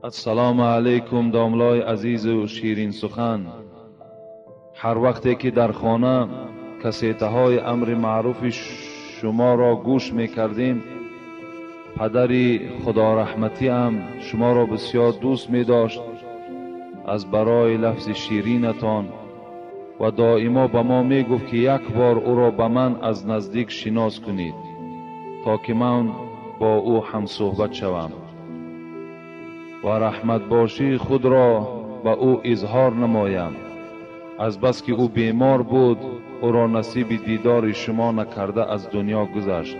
Ассалому алайкум домлой азизу ширин сухан. Ҳар вақте ки дар хона кассетаҳои амри маъруфи шуморо гӯш мекардем, падари худораҳматиам шуморо бисёр дӯст медошт аз барои лафзи ширинатон ва доимо ба мо мегуфт, ки як бор ӯро ба ман аз наздик шинос кунед, то ки ман бо ӯ ҳамсӯҳбат шавам ва раҳматбошии худро ба ӯ изҳор намоям. Азбаски ӯ бемор буд, ӯро насиби дидори шумо накарда аз дунё гузашт.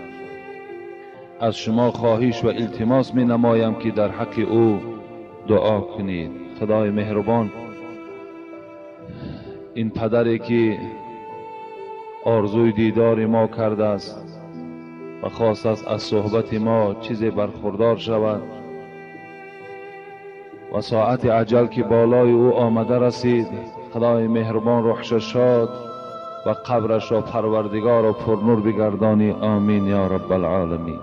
Аз шумо хоҳиш ва илтимос менамоям, ки дар ҳаққи ӯ дуо кунед. Худои меҳрубон ин падаре ки орзуи дидори мо кардааст ва хостааст аз суҳбати мо чизе бархурдор шавад ва соати аҷал ки болои ӯ омада расид, худои меҳрубон рӯҳша шод ва қабрашро парвардигоро пурнур бигардонӣ. Омин ё раббалъоламин.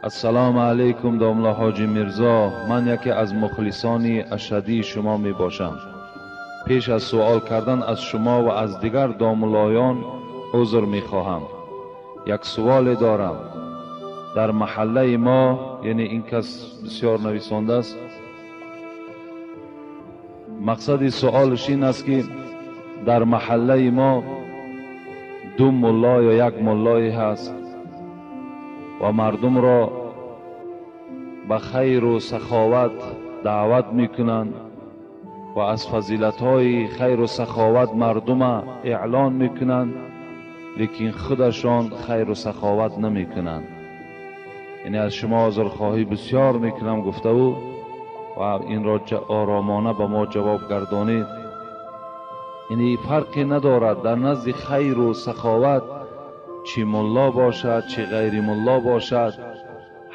Ассалому алайкум домла ҳоҷи Мирзо, ман яке аз мухлисони ашаддии шумо мебошам. Пеш аз суол кардан аз шумо ва аз дигар домулоён узр мехоҳам. Як суоле дорам. Дар маҳаллаи мо, яъне ин кас бисёр нависондааст, мақсади суолаш ин аст, ки дар маҳаллаи мо ду мулло ё як муллое ҳаст ва мардумро ба хайру саховат даъват мекунанд ва аз фазилатҳои хайру саховат мардума эълон мекунанд, лекин худашон хайру саховат намекунанд. Яъне аз шумо узрхоҳӣ бисёр мекунам, гуфта ӯ, ва инро оромона ба мо ҷавоб гардонед. Яъне фарқе надорад дар назди хайру саховат чӣ мулло бошад, чӣ ғайри мулло бошад,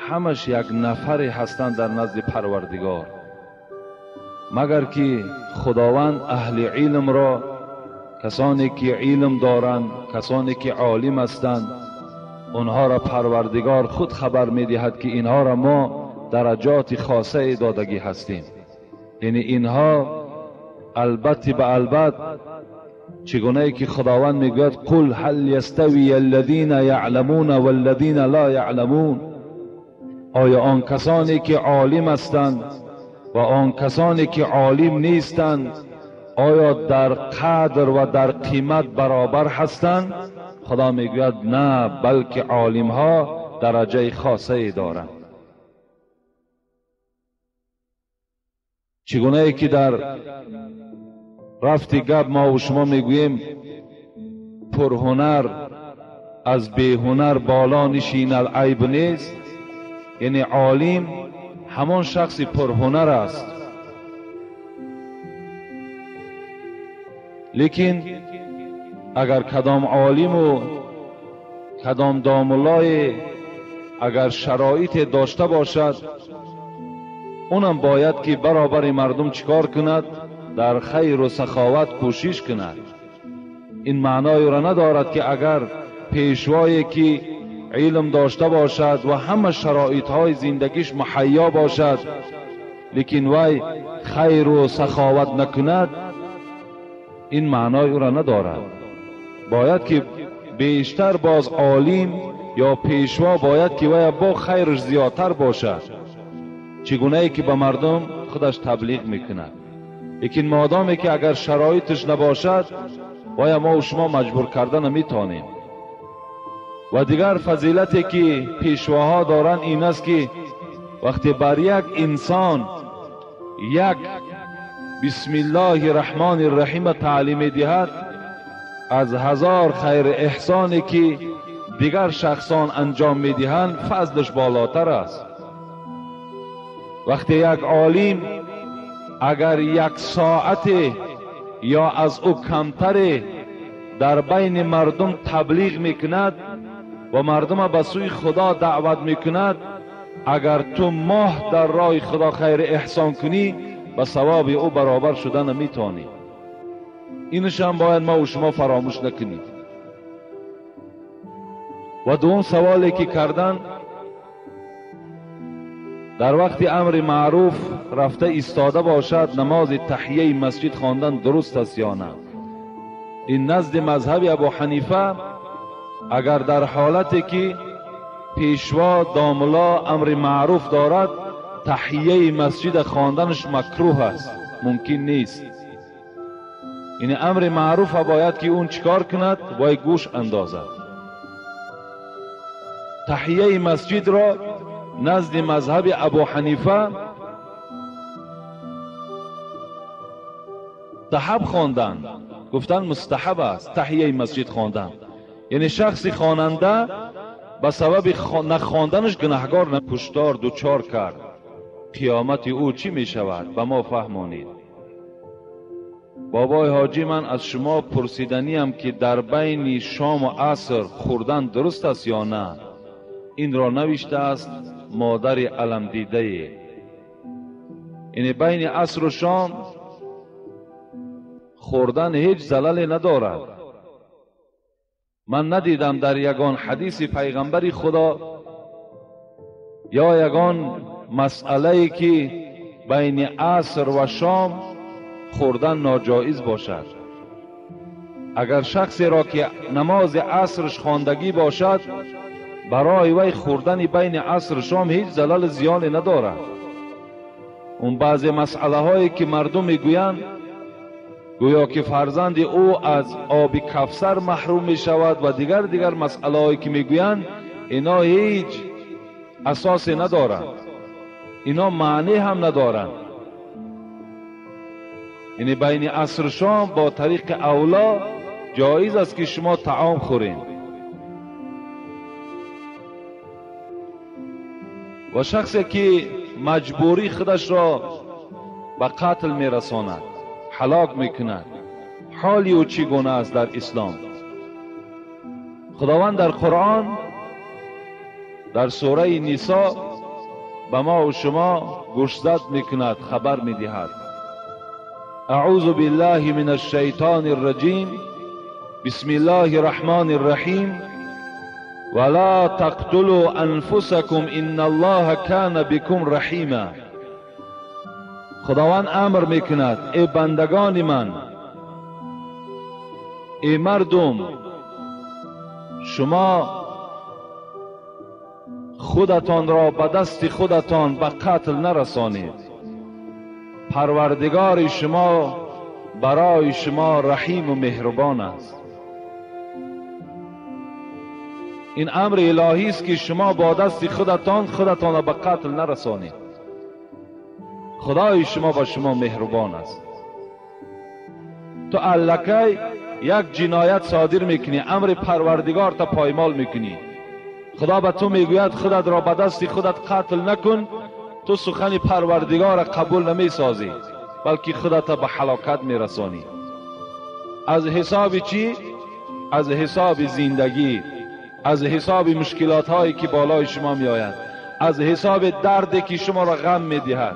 ҳамаш як нафаре ҳастанд дар назди Парвардигор. Магар ки Худованд аҳли илмро, касоне ки илм доранд, касоне ки олим ҳастанд, онҳоро Парвардигор худ хабар медиҳад, ки инҳоро мо дараҷоти хосае додагӣ ҳастем. Яъне инҳо албатта ба албат чигунае ки Худованд мегӯяд: қул ҳал ястави аллазина яъламуна валлазина ла яъламун. Оё он касоне ки олим ҳастанд ва он касоне ки олим нестанд, оё дар қадр ва дар қимат баробар ҳастанд? Худо мегӯяд: на, балки олимҳо дараҷаи хосае доранд. Чигунае ки дар рафти гап мо ва шумо мегӯем: пурҳунар аз беҳунар боло нишинад айб нест. Яъне олим ҳамон шахси пурҳунар аст, лекин агар кадом олиму кадом домуллое агар шароите дошта бошад, унам бояд ки баробари мардум чикор кунад? Дар хайру саховат кӯшиш кунад. Ин маъноеро надорад, ки агар пешвое ки илм дошта бошад ва ҳама шароитҳои зиндагиш муҳайё бошад, лекин вай хайру саховат накунад, ин маънои ӯро надорад. Бояд ки бештар боз олим ё пешво бояд ки вай бо хайраш зиёдтар бошад, чигунае ки ба мардум худаш таблиғ мекунад. Лекин модоме ки агар шароиташ набошад, вая мо шумо маҷбур карда наметавонем. Ва дигар фазилате ки пешвоҳо доранд ин аст, ки вақте бар як инсон як бисмиллоҳи раҳмони раҳима таълим медиҳад, аз ҳазор хайри эҳсоне ки дигар шахсон анҷом медиҳанд фазлаш болотар аст. Вақте як олим агар як соате ё аз ӯ камтаре дар байни мардум таблиғ мекунад ва мардума ба сӯи Худо даъват мекунад, агар ту моҳ дар роҳи Худо хайри эҳсон кунӣ, ба савоби ӯ баробар шуда наметавонӣ. Инашам бояд мо ва шумо фаромӯш накунем. و دوم سوالی که کردن در وقت امر معروف رفته ایستاده باشد نماز تحیه مسجد خواندن درست است یا نه؟ این نزد مذهب ابو حنیفه اگر در حالتی که پیشوا داملا امر معروف دارد تحیه مسجد خواندنش مکروه است، ممکن نیست. این امر معروف باید که اون چیکار کند؟ باید گوش اندازد. تحیه مسجد را نزد مذهب ابو حنیفه مستحب خواندن، گفتن مستحب است تحیه مسجد خواندن، یعنی شخص خواننده به سبب نخواندنش گناهگار کشتار دوچار کرد، قیامت او چی می شود؟ به ما فهمانید. بابای حاجی من از شما پرسیدنیم که در بین شام و عصر خوردن درست است یا نه؟ این را نوشته است مادر علم دیده. یعنی بین عصر و شام خوردن هیچ زللی ندارد. من ندیدم در یگان حدیث پیغمبر خدا یا یگان مسئله که بین عصر و شام خوردن ناجایز باشد. اگر شخصی را که نماز عصرش خواندگی باشد برای وی خوردن بین عصر و شام هیچ زلل زیانی ندارد. اون بعضی مسئله هایی که مردم میگویند گویا که فرزند او از آب کفسر محروم می شود و دیگر مسئله هایی که میگویند اینا هیچ اساسی ندارند، اینا معنی هم ندارند. یعنی بین عصر و شام با طریق اولا جایز است که شما طعام خورین. و شخصی که مجبوری خودش را به قتل میرساند، هلاک میکند، حال او چگونه است در اسلام؟ خداوند در قرآن در سوره نساء به ما و شما گوشزد میکند، خبر میدهد. اعوذ بالله من الشیطان الرجیم، بسم الله الرحمن الرحیم، ولا تقتلوا انفسکم ان الله کان بكم رحیما. خداوند امر میکند ای بندگان من، ای مردم، شما خودتان را به دست خودتان به قتل نرسانید. پروردگار شما برای شما رحیم و مهربان است. این امر الهی است که شما با دست خودتان خودتان را به قتل نرسانید. خدای شما با شما مهربان است. تو الکی یک جنایت صادر میکنی، امر پروردگار تا پایمال میکنی. خدا به تو میگوید خودت را به دست خودت قتل نکن، تو سخن پروردگار را قبول نمیسازی، بلکه خودت به هلاکت میرسانی. از حساب چی؟ از حساب زندگی، از حساب مشکلات هایی که بالای شما میآید، از حساب دردی که شما را غم میدهد.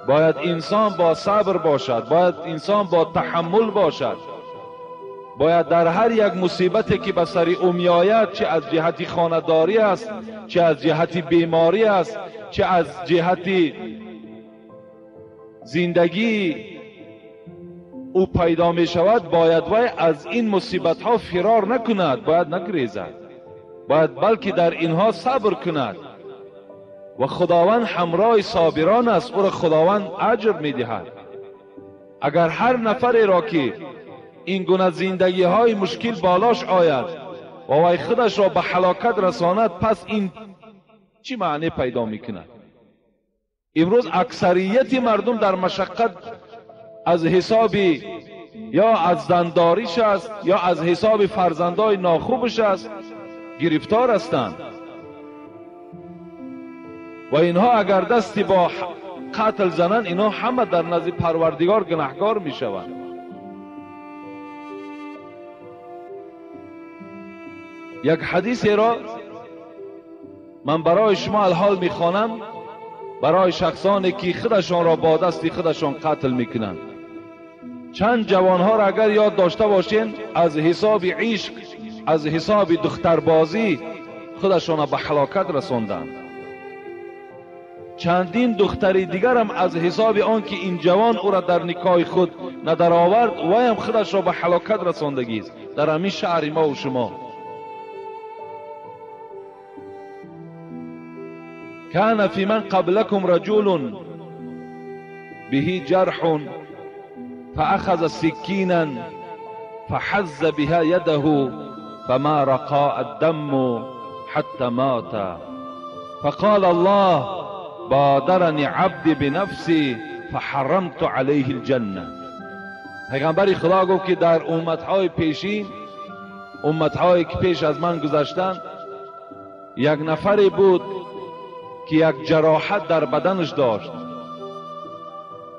باید انسان با صبر باشد، باید انسان با تحمل باشد، باید در هر یک مصیبتی که به سر او میآید، چه از جهت خانه‌داری است، چه از جهت بیماری است، چه از جهت زندگی او پیدا می شود، باید وی از این مصیبت ها فرار نکند، باید نگریزد، باید بلکه در اینها صبر کند. و خداوند همراه صابران است، او را خداوند اجر می دهد. اگر هر نفری را که این گونه زندگی های مشکل بالاش آید و وی خودش را به هلاکت رساند، پس این چی معنی پیدا میکند؟ امروز اکثریت مردم در مشقت از حساب یا از زنداریش است یا از حساب فرزندای ناخوبش است گرفتار هستند. و اینها اگر دستی با قتل زنند، اینها همه در نزد پروردگار گناهکار میشوند. یک حدیثی را من برای شما الحال میخوانم، برای شخصانی که خودشان را با دست خودشان قتل میکنند. چند جوانها را اگر یاد داشته باشین، از حساب عشق، از حساب دختربازی، худашона ба ҳалокат расонданд. Чандин духтари дигарам аз ҳисоби он ки ин ҷавон ӯро дар никоҳи худ надаровард, вайам худашро ба ҳалокат расондагист дар ҳамин шаҳри мо ва шумо. كان في من قبلكم رجل به جرح فأخذ سكينا فحز بها يده فما رقاء الدم حتى مات فقال الله بادرني عبدي بنفسي فحرمت عليه الجنة. پیغمبر خدا گفت که در امتهای پیشین، امتهایی که پیش از من گذشتند، یک نفری بود که یک جراحت در بدنش داشت،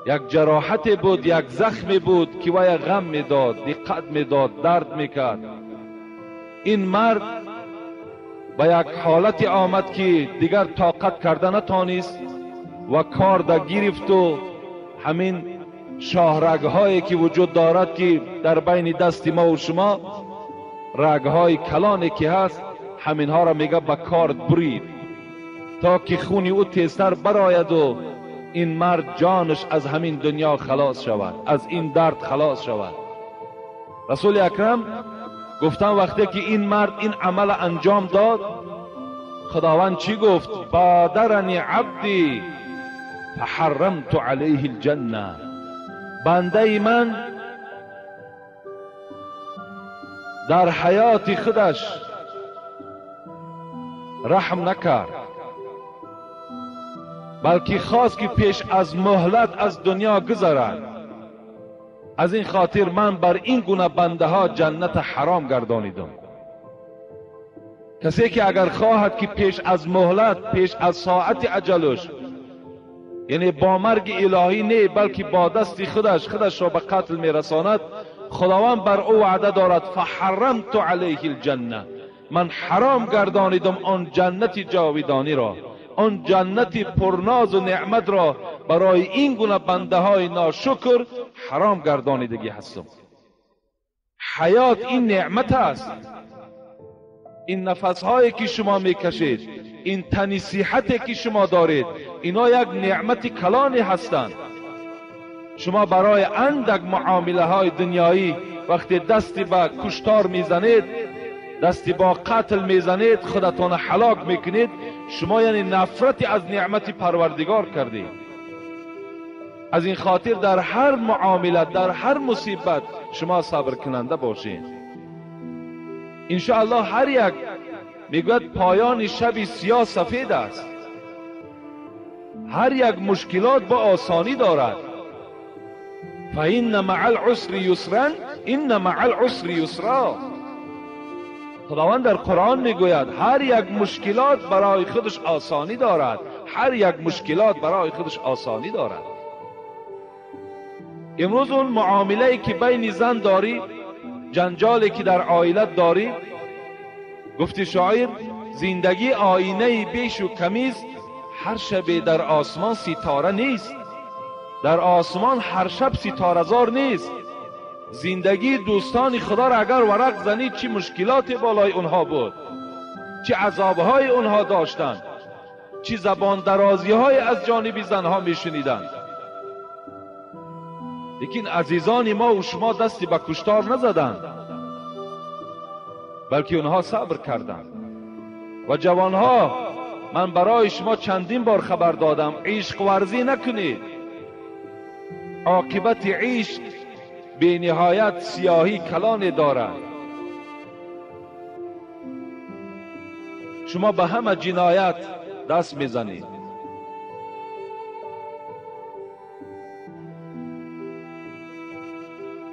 یک جراحت بود، یک زخمی بود که وی غم میداد، دقت میداد، درد میکرد. این مرد به یک حالت آمد که دیگر طاقت کرده نتانست و کار گرفت و همین شاهرگ‌هایی که وجود دارد که در بین دست ما و شما رگ‌های کلانی که هست، همینها را میگه به کارد برید تا که خونی او تیزتر براید و این مرد جانش از همین دنیا خلاص شود، از این درد خلاص شود. رسول اکرم گفتن وقتی که این مرد این عمل انجام داد، خداوند چی گفت؟ بادرنی عبدی فحرمت علیه الجنه. بنده من در حیات خودش رحم نکرد، بلکه خواست که پیش از مهلت از دنیا گذرد. از این خاطر من بر این گونه بنده ها جنت حرام گردانیدم. کسی که اگر خواهد که پیش از مهلت، پیش از ساعت اجلش، یعنی با مرگ الهی نه، بلکه با دست خودش خودش را به قتل میرساند، خداوند بر او وعده دارد فحرمت علیه الجنه، من حرام گردانیدم آن جنت جاویدانی را، آن جنت پرناز و نعمت را برای این گونه بنده های ناشکر حرام گردانیدگی هستم. حیات این نعمت است، این نفس هایی که شما میکشید، این تنی صحتی که شما دارید، اینا یک نعمت کلانی هستند. شما برای اندک معامله های دنیایی وقتی دستی به کشتار میزنید، دستی با قتل میزنید، خودتان هلاک میکنید، شما یعنی نفرتی از نعمت پروردگار کردید. از این خاطر در هر معامله، در هر مصیبت شما صبر کننده باشید. انشاءالله هر یک میگوید پایان شب سیاه سفید است. هر یک مشکلات با آسانی دارد. فإن مع العسر یسرا إن مع العسر یسرا. خداوند در قرآن میگوید هر یک مشکلات برای خودش آسانی دارد، هر یک مشکلات برای خودش آسانی دارد. امروز اون معامله که بین زن داری، جنجالی که در عائلت داری، گفتی شاعر زندگی آینه بیش و کمیست، هر شب در آسمان ستاره نیست، در آسمان هر شب ستاره زار نیست. زندگی دوستان خدا را اگر ورق زنی چه مشکلات بالای اونها بود، چه عذابهای اونها داشتند، چه زبان درازی های از جانب زنها میشنیدند. لیکن عزیزان ما و شما دستی به کشتار نزدند، بلکه اونها صبر کردند. و جوانها، من برای شما چندین بار خبر دادم، عشق ورزی نکنید. عاقبت عشق به نهایت سیاهی کلان دارد. شما به همه جنایت دست میزنید.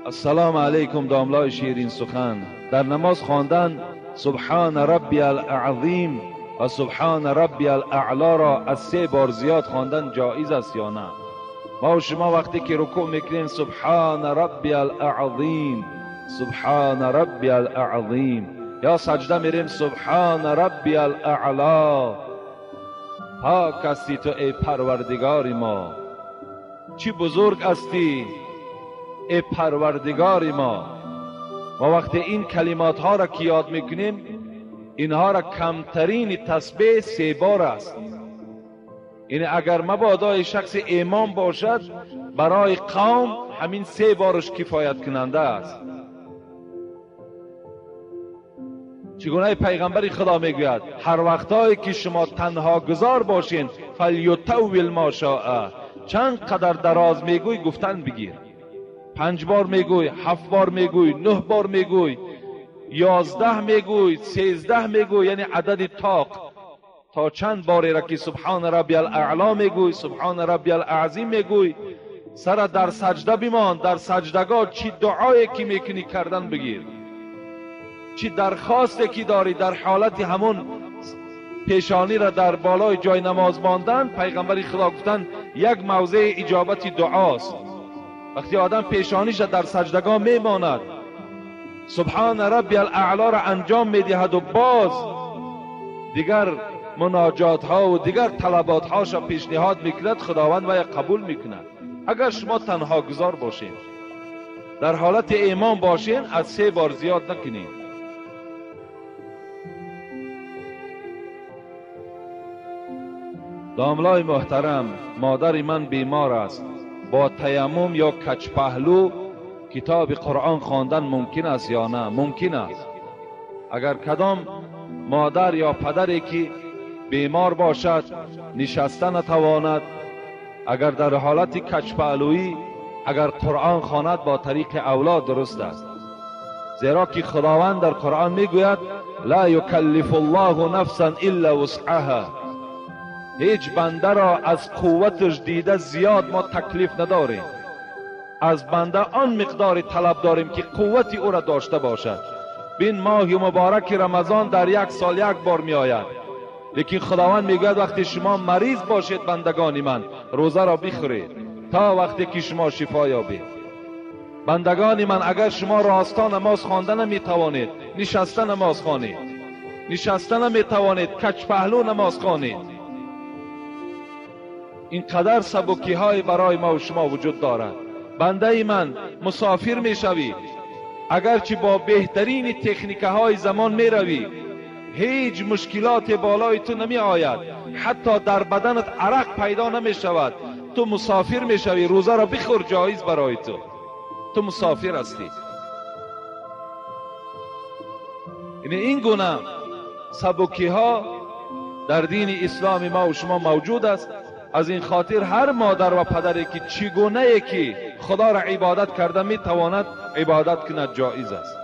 السلام علیکم داملای شیرین سخن. در نماز خواندن سبحان ربی العظیم و سبحان ربی الاعلی را از 3 بار زیاد خواندن جایز است یا نه؟ ما و شما وقتی که رکوع میکنیم سبحان ربی العظیم، سبحان ربی العظیم، یا سجده میریم سبحان ربی الاعلی، پاک هستی تو ای پروردگار ما، چی بزرگ هستی ای پروردگار ما. ما وقتی این کلمات ها را که یاد میکنیم، اینها را کمترین تسبیح 3 بار است. یعنی اگر مبادا شخص امام باشد برای قوم همین 3 بارش کفایت کننده است. چگونه پیغمبر خدا میگوید هر وقتایی که شما تنها گذار باشین فلیطول ما شاء، چند قدر دراز میگوی گفتن بگیر. 5 بار میگوی، 7 بار میگوی، 9 بار میگوی، 11 میگوی، 13 میگوی، یعنی عدد طاق. تا چند باری را که سبحان ربی الاعلی میگوی، سبحان ربی الاعظیم میگوی، سر در سجده بمان. در سجدگاه چی دعایی که میکنی کردن بگیر، چی درخواستی که داری در حالت همون پیشانی را در بالای جای نماز ماندن. پیغمبر خدا گفتن یک موضع اجابت دعاست. وقتی آدم پیشانیش را در سجدگاه میماند، سبحان ربی الاعلی را انجام میدهد و باز دیگر مناجات ها و دیگر طلبات هاش را پیشنهاد میکند، خداوند وی قبول میکند. اگر شما تنها گذار باشین، در حالت ایمان باشین، از 3 بار زیاد نکنین. داملای محترم، مادر من بیمار است، با تیمم یا کچ پهلو کتاب قرآن خواندن ممکن است یا نه؟ ممکن است. اگر کدام مادر یا پدری که بیمار باشد، نشسته نتواند، اگر در حالت کچ پهلویی اگر قرآن خواند با طریق اولا درست است، زیرا که خداوند در قرآن میگوید لا یکلف الله نفسا الا وسعها، هیچ بنده را از قوتش دیده زیاد ما تکلیف نداریم، از بنده آن مقدار طلب داریم که قوت او را داشته باشد. بین ماه مبارک رمضان در یک سال یک بار می آید، لیکن خداوند میگوید وقتی شما مریض باشید بندگان من روزه را بخورید تا وقتی که شما شفا یابید. بندگان من اگر شما راستا نماز خوانده نمیتوانید، نشسته نماز خوانید، نشسته نمیتوانید، کچ پهلو نماز خوانید. این قدر سبکی های برای ما و شما وجود دارد. بنده من مسافر میشوی، اگرچه با بهترین تکنیک های زمان میروی، هیچ مشکلات بالای تو نمی آید، حتی در بدنت عرق پیدا نمی شود. تو مسافر میشوی، روزه را بخور، جایز برای تو، تو مسافر هستی. یعنی این گونه سبکی ها در دین اسلام ما و شما موجود است. از این خاطر هر مادر و پدری که چگونه که خدا را عبادت کرده می تواند عبادت کند، جایز است.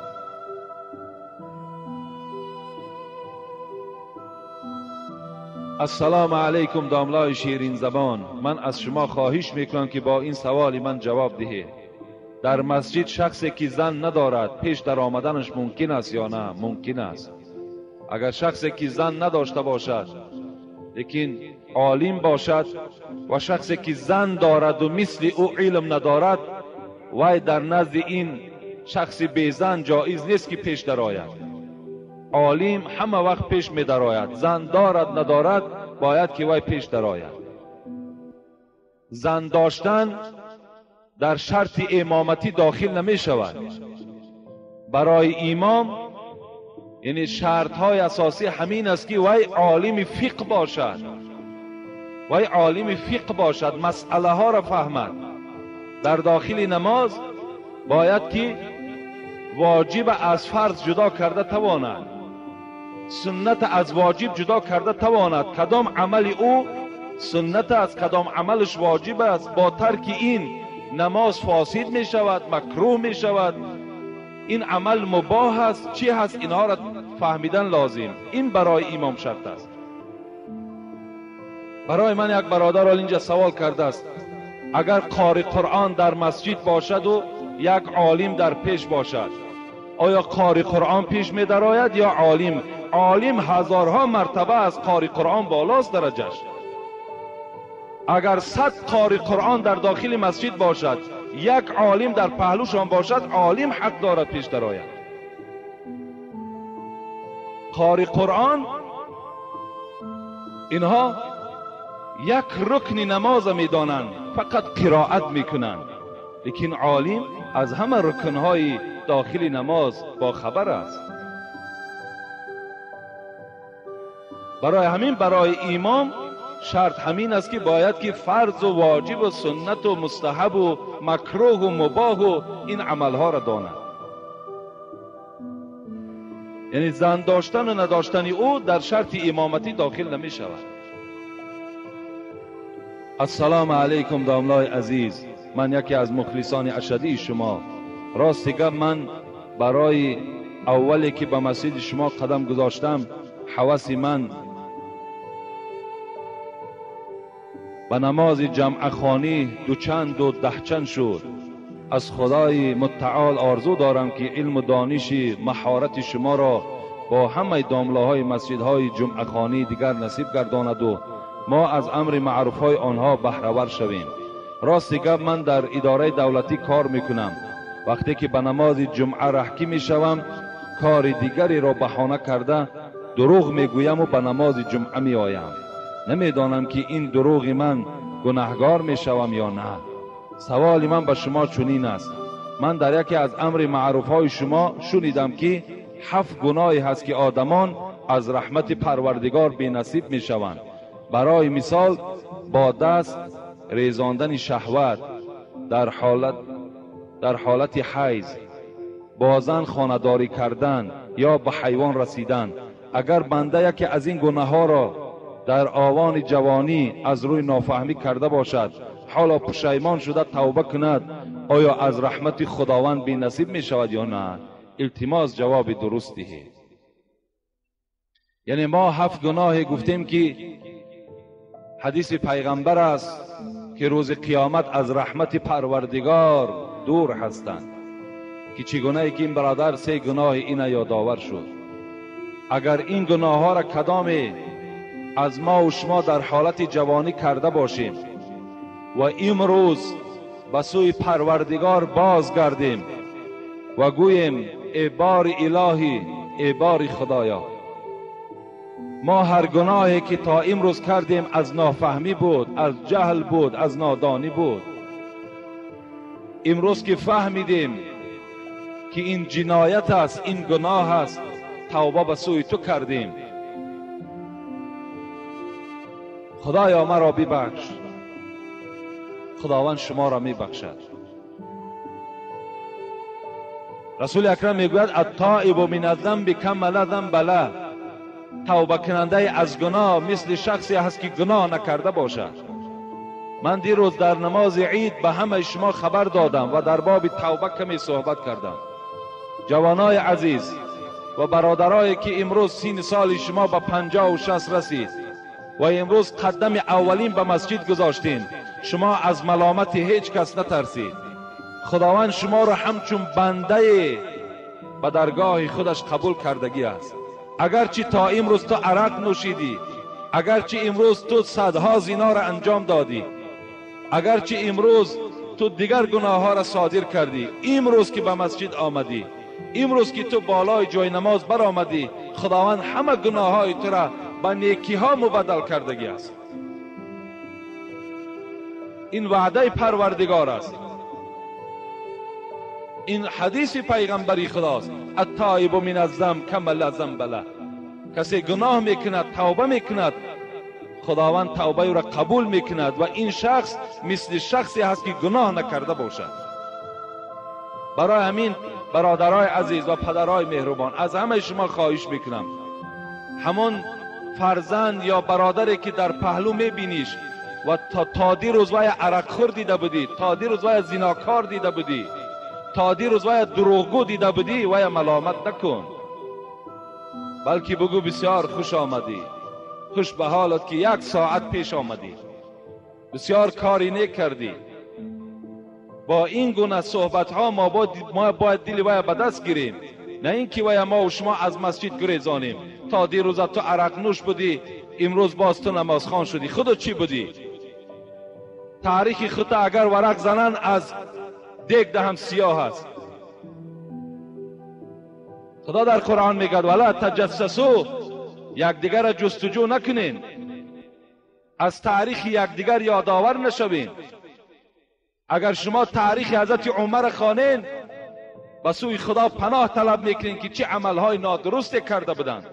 السلام علیکم داملای شیرین زبان، من از شما خواهش میکنم که با این سوال من جواب دهید. در مسجد شخصی که زن ندارد پیش در آمدنش ممکن است یا نه؟ ممکن است. اگر شخصی که زن نداشته باشد لیکن عالم باشد و شخصی که زن دارد و مثل او علم ندارد، وی در نزد این شخص بی زن جایز نیست که پیش درآید. عالم همه وقت پیش می درآید، زن دارد ندارد باید که وی پیش درآید. زن داشتن در شرط امامتی داخل نمی شود. برای امام یعنی شرط های اساسی همین است که وی عالم فقه باشد، وی عالم فقه باشد، مسئله ها را فهمد. در داخل نماز باید که واجب از فرض جدا کرده تواند، سنت از واجب جدا کرده تواند. کدام عمل او سنت است، کدام عملش واجب است. با ترک این نماز فاسد می شود، مکروه می شود. این عمل مباح است، چی هست، اینها را فهمیدن لازم. این برای امام شرط است. برای من یک برادر اینجا سوال کرده است، اگر قاری قرآن در مسجد باشد و یک عالم در پیش باشد، آیا قاری قرآن پیش می درآید یا عالم؟ عالم هزارها مرتبه از قاری قرآن بالاست درجهش. اگر 100 قاری قرآن در داخل مسجد باشد، یک عالم در پهلوشان باشد، عالم حق دارد پیش درآید. قاری قرآن اینها یک رکن نماز میدانند، فقط قرائت میکنند، لیکن عالم از همه رکنهای داخل نماز با خبر است. Барои ҳамин барои имом шарт ҳамин аст ки бояд ки фарз ва воҷиб ва суннат ва мустаҳаб ва макрӯҳ ва мубоҳ ва ин амалҳоро донад. Яъне зан доштан ва надоштани ӯ дар шарти имоматӣ дохил намешавад. Ассалому алайкум домлаи азиз, ман яке аз мухлисони ашадии шумо. Рости гап, ман барои аввале ки ба масҷиди шумо қадам гузоштам, ҳаваси ман ба намози ҷамъахонӣ дучанду даҳчанд шуд. Аз Худои мутаол орзу дорам ки илму дониши маҳорати шуморо бо ҳамаи домлаҳои масҷидҳои ҷумъахонӣ дигар насиб гардонаду мо аз амри маъруфҳои онҳо баҳравар шавем. Рости гап, ман дар идораи давлатӣ кор мекунам. Вақте ки ба намози ҷумъа раҳкӣ мешавам, кори дигареро баҳона карда дурӯғ мегӯяму ба намози ҷумъа меоям. Намедонам ки ин дурӯғи ман гунаҳгор мешавам ё на. Саволи ман ба шумо чунин аст: ман дар яке аз амри маъруфҳои шумо шунидам ки 7 гуноҳе ҳаст ки одамон аз раҳмати Парвардигор бенасиб мешаванд. Барои мисол, бо даст резондани шаҳват дар ҳолати ҳайз, бо зан хонадорӣ кардан ё ба ҳайвон расидан. Агар банда яке аз ин гунаҳҳоро дар овони ҷавонӣ аз рӯи нофаҳмӣ карда бошад, ҳоло пушаймон шуда тавба кунад, оё аз раҳмати Худованд бенасиб мешавад ё на? Илтимос ҷавоби дуруст диҳед. Яъне мо 7 гуноҳе гуфтем ки ҳадиси пайғамбар аст ки рӯзи қиёмат аз раҳмати Парвардигор дур ҳастанд, ки чӣ гунае ки ин бародар 3 гуноҳи ина ёдовар шуд. Агар ин гуноҳҳоро кадоме аз мо ва шумо дар ҳолати ҷавонӣ карда бошем ва имрӯз ба сӯи Парвардигор бозгардем ва гӯем: эй бори илоҳӣ, эй бори Худоё, мо ҳар гуноҳе ки то имрӯз кардем аз нофаҳмӣ буд, аз ҷаҳл буд, аз нодонӣ буд. Имрӯз ки фаҳмидем ки ин ҷиноят аст, ин гуноҳ аст, тавба ба сӯи ту кардем. Худоё, маро бибахш. Худованд шуморо мебахшад. Расули акрам мегӯяд: аттоибу мин аззамби кама ла замба лаҳ. Тавбакунандаи аз гуноҳ мисли шахсе ҳаст ки гуноҳ накарда бошад. Ман дирӯз дар намози ид ба ҳамаи шумо хабар додам ва дар боби тавба каме суҳбат кардам. Ҷавонои азиз ва бародарое ки имрӯз сини соли шумо ба 56 расид ва имрӯз қадами аввалин ба масҷид гузоштем, шумо аз маломати ҳеҷ кас натарсид. Худованд шуморо ҳамчун бандае ба даргоҳи худаш қабул кардагӣ аст. Агарчи то имрӯз ту арақ нӯшидӣ, агарчи имрӯз ту садҳо зиноро анҷом додӣ, агарчи имрӯз ту дигар гуноҳҳоро содир кардӣ, имрӯз ки ба масҷид омадӣ, имрӯз ки ту болои ҷои намоз баромадӣ, Худованд ҳама гуноҳҳои тура ба некиҳо мубаддал кардагӣ аст. Ин ваъдаи Парвардигор аст. Ин ҳадиси пайғамбари Худост: аттоибу мин аззамб кама ла замба лаҳ. Касе гуноҳ мекунад, тавба мекунад, Худованд тавбаи ӯро қабул мекунад ва ин шахс мисли шахсе ҳаст ки гуноҳ накарда бошад. Барои ҳамин бародарои азиз ва падарои меҳрубон, аз ҳамаи шумо хоҳиш мекунам, ҳамон фарзанд ё бародаре ки дар паҳлӯ мебиниш ва то дирӯз вая арақхӯр дида будӣ, то дирӯз вая зинокор дида будӣ, то дирӯз вая дурӯғгӯ дида будӣ, вая маломат накун, балки бигӯ: бисёр хуш омадӣ, хуш ба ҳолат ки 1 соат пеш омадӣ, бисёр кори нек кардӣ. Бо ин гуна суҳбатҳо мо бояд дили вая ба даст гирем, на ин ки вая мо шумо аз масҷид гурезонем. То дирӯза ту арақнӯш будӣ, имрӯз боз ту намозхон шудӣ. Худо чӣ будӣ? Таърихи худта агар варақ зананд, аз дег даҳам сиёҳ аст. Худо дар Қуръон мегӯяд: вала таҷассасу, якдигарро ҷустуҷӯ накунем, аз таърихи якдигар ёдовар нашавем. Агар шумо таърихи ҳазрати Умарро хонед, ба сӯи Худо паноҳ талаб мекунед ки чӣ амалҳои нодурусте карда буданд.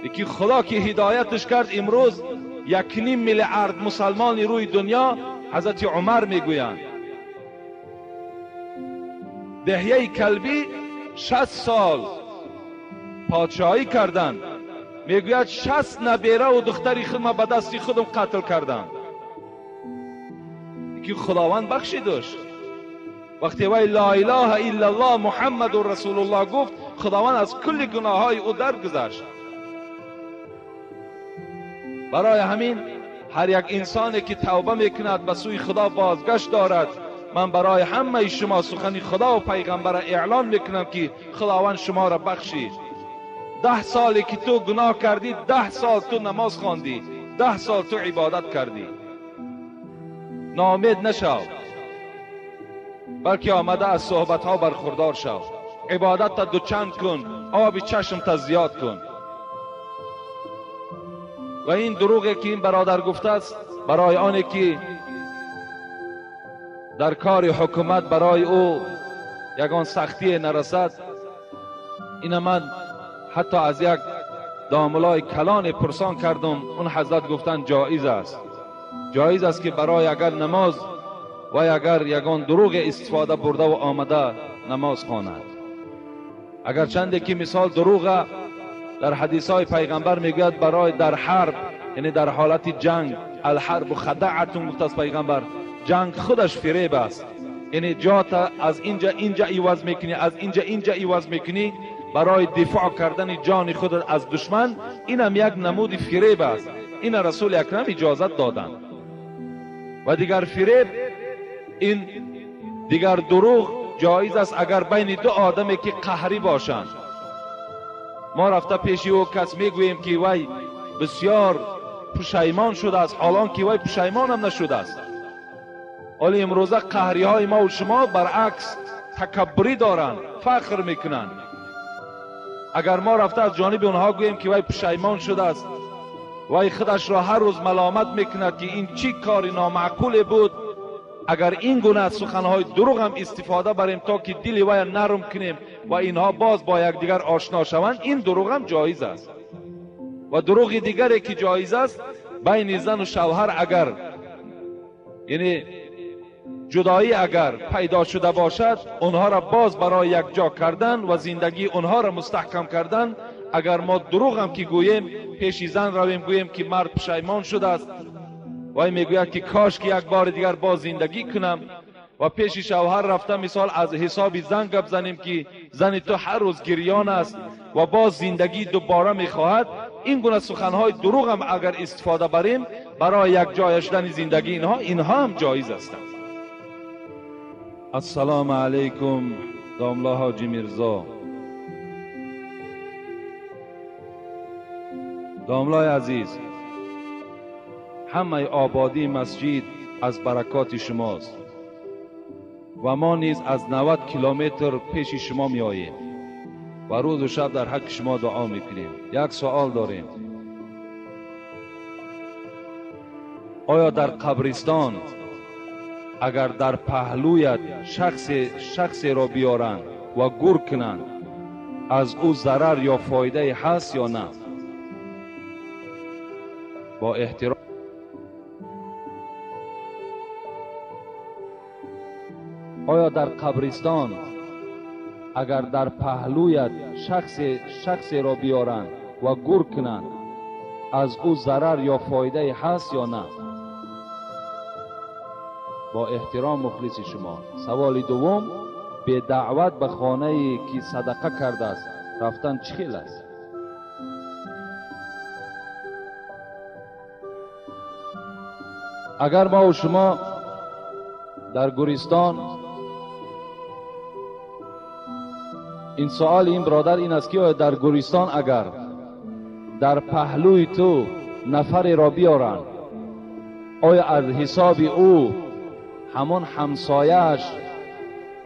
یکی خدا که هدایتش کرد امروز 1.5 میلیارد مسلمان روی دنیا حضرت عمر میگویند. دحیه کلبی 60 سال پادشاهی کردند، میگوید 60 نبیره و دختری خودم به دست خودم قتل کردم. یکی خداوند بخشیدش. وقتی وی لا اله الا الله محمد رسول الله گفت، خداوند از کل گناههای او درگذشت. برای همین هر یک انسانی که توبه میکند به سوی خدا بازگشت دارد. من برای همه شما سخن خدا و پیغمبر اعلان میکنم که خداوند شما را بخشید. 10 سالی که تو گناه کردی، 10 سال تو نماز خواندی، 10 سال تو عبادت کردی. ناامید نشو، بلکه آمده از صحبت ها برخوردار شو. عبادت تا دوچند کن، آب چشم تا زیاد کن. و این دروغی که این برادر گفته است، برای آنی که در کار حکومت برای او یگان سختی نرسد، این من حتی از یک داملای کلان پرسان کردم، اون حضرت گفتن جایز است. جایز است که برای اگر نماز و اگر یگان دروغ استفاده برده و آمده نماز خواند. اگر چنده که مثال دروغ در حدیث های پیغمبر میگوید برای در حرب، یعنی در حالت جنگ، الحرب خدعتون گفت از پیغمبر، جنگ خودش فریب است. یعنی جات از اینجا اینجا عوض میکنی، از اینجا اینجا عوض میکنی برای دفاع کردن جان خود از دشمن، اینم یک نمود فریب است. این رسول اکرم اجازت دادن. و دیگر فریب، این دیگر دروغ جایز است اگر بین دو آدمی که قهری باشند. ما رفته پیش او کس میگوییم که وی بسیار پشیمان شده است، حالان که وی پشیمان هم نشده است. ولی امروزه قهری های ما و شما برعکس تکبری دارند، فخر میکنند. اگر ما رفته از جانب اونها گوییم که وی پشیمان شده است، وی خودش را هر روز ملامت میکند که این چی کار نامعقول بود، اگر این گونه از سخنهای دروغ هم استفاده بریم تا که دل وی نرم کنیم و اینها باز با یکدیگر آشنا شوند، این دروغ هم جایز است. و دروغ دیگری که جایز است بین زن و شوهر اگر یعنی جدایی اگر پیدا شده باشد، اونها را باز برای یک جا کردن و زندگی اونها را مستحکم کردن، اگر ما دروغ هم که گوییم پیش زن رویم گوییم که مرد پشیمان شده است، وی میگوید که کاش که یک بار دیگر باز زندگی کنم، و پیش شوهر رفته مثال از حساب زن گپ زنیم که زن تو هر روز گریان است و باز زندگی دوباره میخواهد، این گونه سخنهای دروغ هم اگر استفاده بریم برای یک جای شدن زندگی اینها هم جایز هستند. السلام علیکم داملا حاجی میرزا. داملای عزیز، همه آبادی مسجد از برکات شماست و ما نیز از 90 کیلومتر پیش شما می آییم و روز و شب در حق شما دعا میکنیم. یک سوال داریم: آیا در قبرستان اگر در پهلویت شخصی را بیارند و گور کنند، از او ضرر یا فایده هست یا نه؟ با احترام. آیا در قبرستان اگر در پهلویت شخصی را بیارند و گور کنند، از او ضرر یا فایده هست یا نه؟ با احترام مخلص شما. سوال دوم: به دعوت به خانه که صدقه کرده است رفتن چه خیل است؟ اگر ما و شما در گورستان، این سوال این برادر این است که در گورستان اگر در پهلوی تو نفری را بیارند، آیا از حساب او همان همسایه‌اش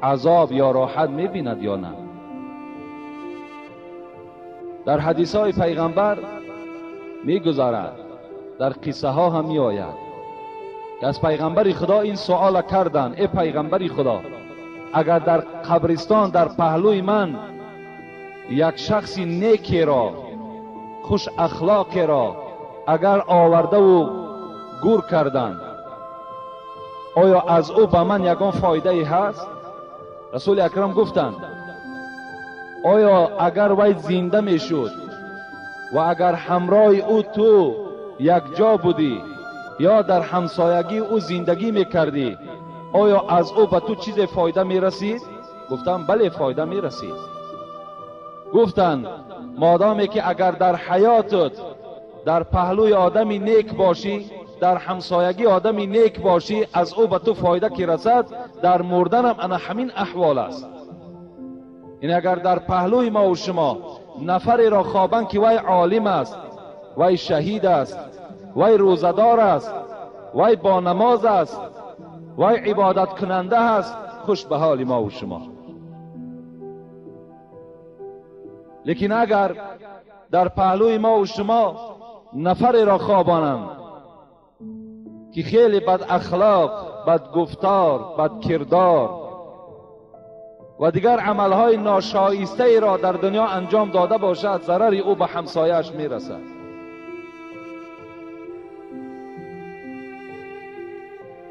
عذاب یا راحت می‌بیند یا نه؟ در حدیث‌های پیغمبر می‌گذارد، در قصه ها هم می‌آید که از پیغمبر خدا این سوال کردند: ای پیغمبر خدا، اگر در قبرستان در پهلوی من یک شخص نیکی را خوش اخلاقی را اگر آورده و گور کردند، آیا از او به من یگان فایده ای هست؟ رسول اکرم گفتند آیا اگر وی زنده میشد و اگر همراه او تو یک جا بودی یا در همسایگی او زندگی میکردی، آیا از او به تو چیز فایده میرسید؟ گفتم بله، فایده میرسید. گفتند مادامی که اگر در حیاتت در پهلوی آدمی نیک باشی، در همسایگی آدمی نیک باشی، از او به تو فایده که رسد، در مردنم انا همین احوال است. این اگر در پهلوی ما و شما نفری را خوابند که وی عالم است، وی شهید است، وی روزه‌دار است، وی با نماز است، وی عبادت کننده است، خوش به حال ما و شما. لیکن اگر در پهلوی ما و شما نفری را خوابانند که خیلی بد اخلاق، بد گفتار، بد کردار و دیگر عملهای ناشایسته ای را در دنیا انجام داده باشد، ضرر او به همسایه‌اش میرسد.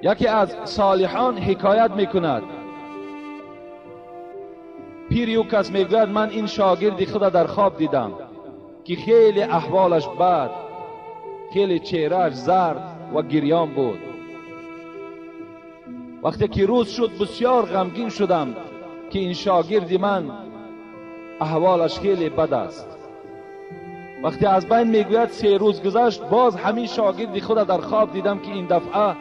یکی از صالحان حکایت میکند، پیر او کس میگوید من این شاگردی خود در خواب دیدم که خیلی احوالش بد، خیلی چهرهش زرد و گریان بود. وقتی که روز شد بسیار غمگین شدم که این شاگرد من احوالش خیلی بد است. وقتی از بین میگوید 3 روز گذشت، باز همین شاگرد خود در خواب دیدم که این دفعه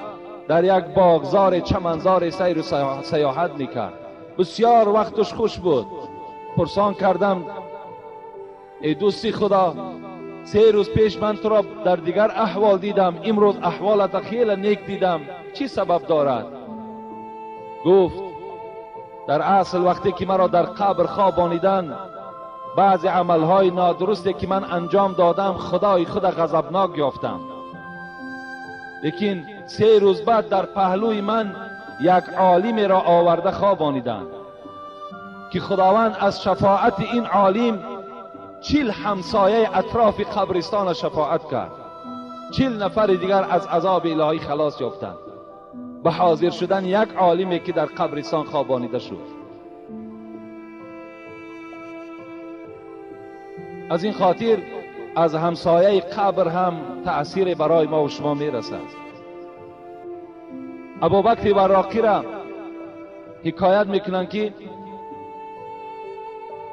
در یک باغزار چمنزار سیر و سیاحت میکرد. بسیار وقتش خوش بود. پرسان کردم ای دوستی خدا، 3 روز پیش من تو را در دیگر احوال دیدم، امروز احوالت خیلی نیک دیدم، چی سبب دارد؟ گفت در اصل وقتی که مرا در قبر خوابانیدن، بعضی عملهای نادرستی که من انجام دادم خدای خود غضبناک یافتم، لیکن 3 روز بعد در پهلوی من یک عالم را آورده خوابانیدند که خداوند از شفاعت این عالم 40 همسایه اطراف قبرستان شفاعت کرد. 40 نفر دیگر از عذاب الهی خلاص یافتند به حاضر شدن یک عالمی که در قبرستان خوابانیده شد. از این خاطر از همسایه قبر هم تأثیر برای ما و شما میرسد. ابوبکر وراقی را حکایت میکنند که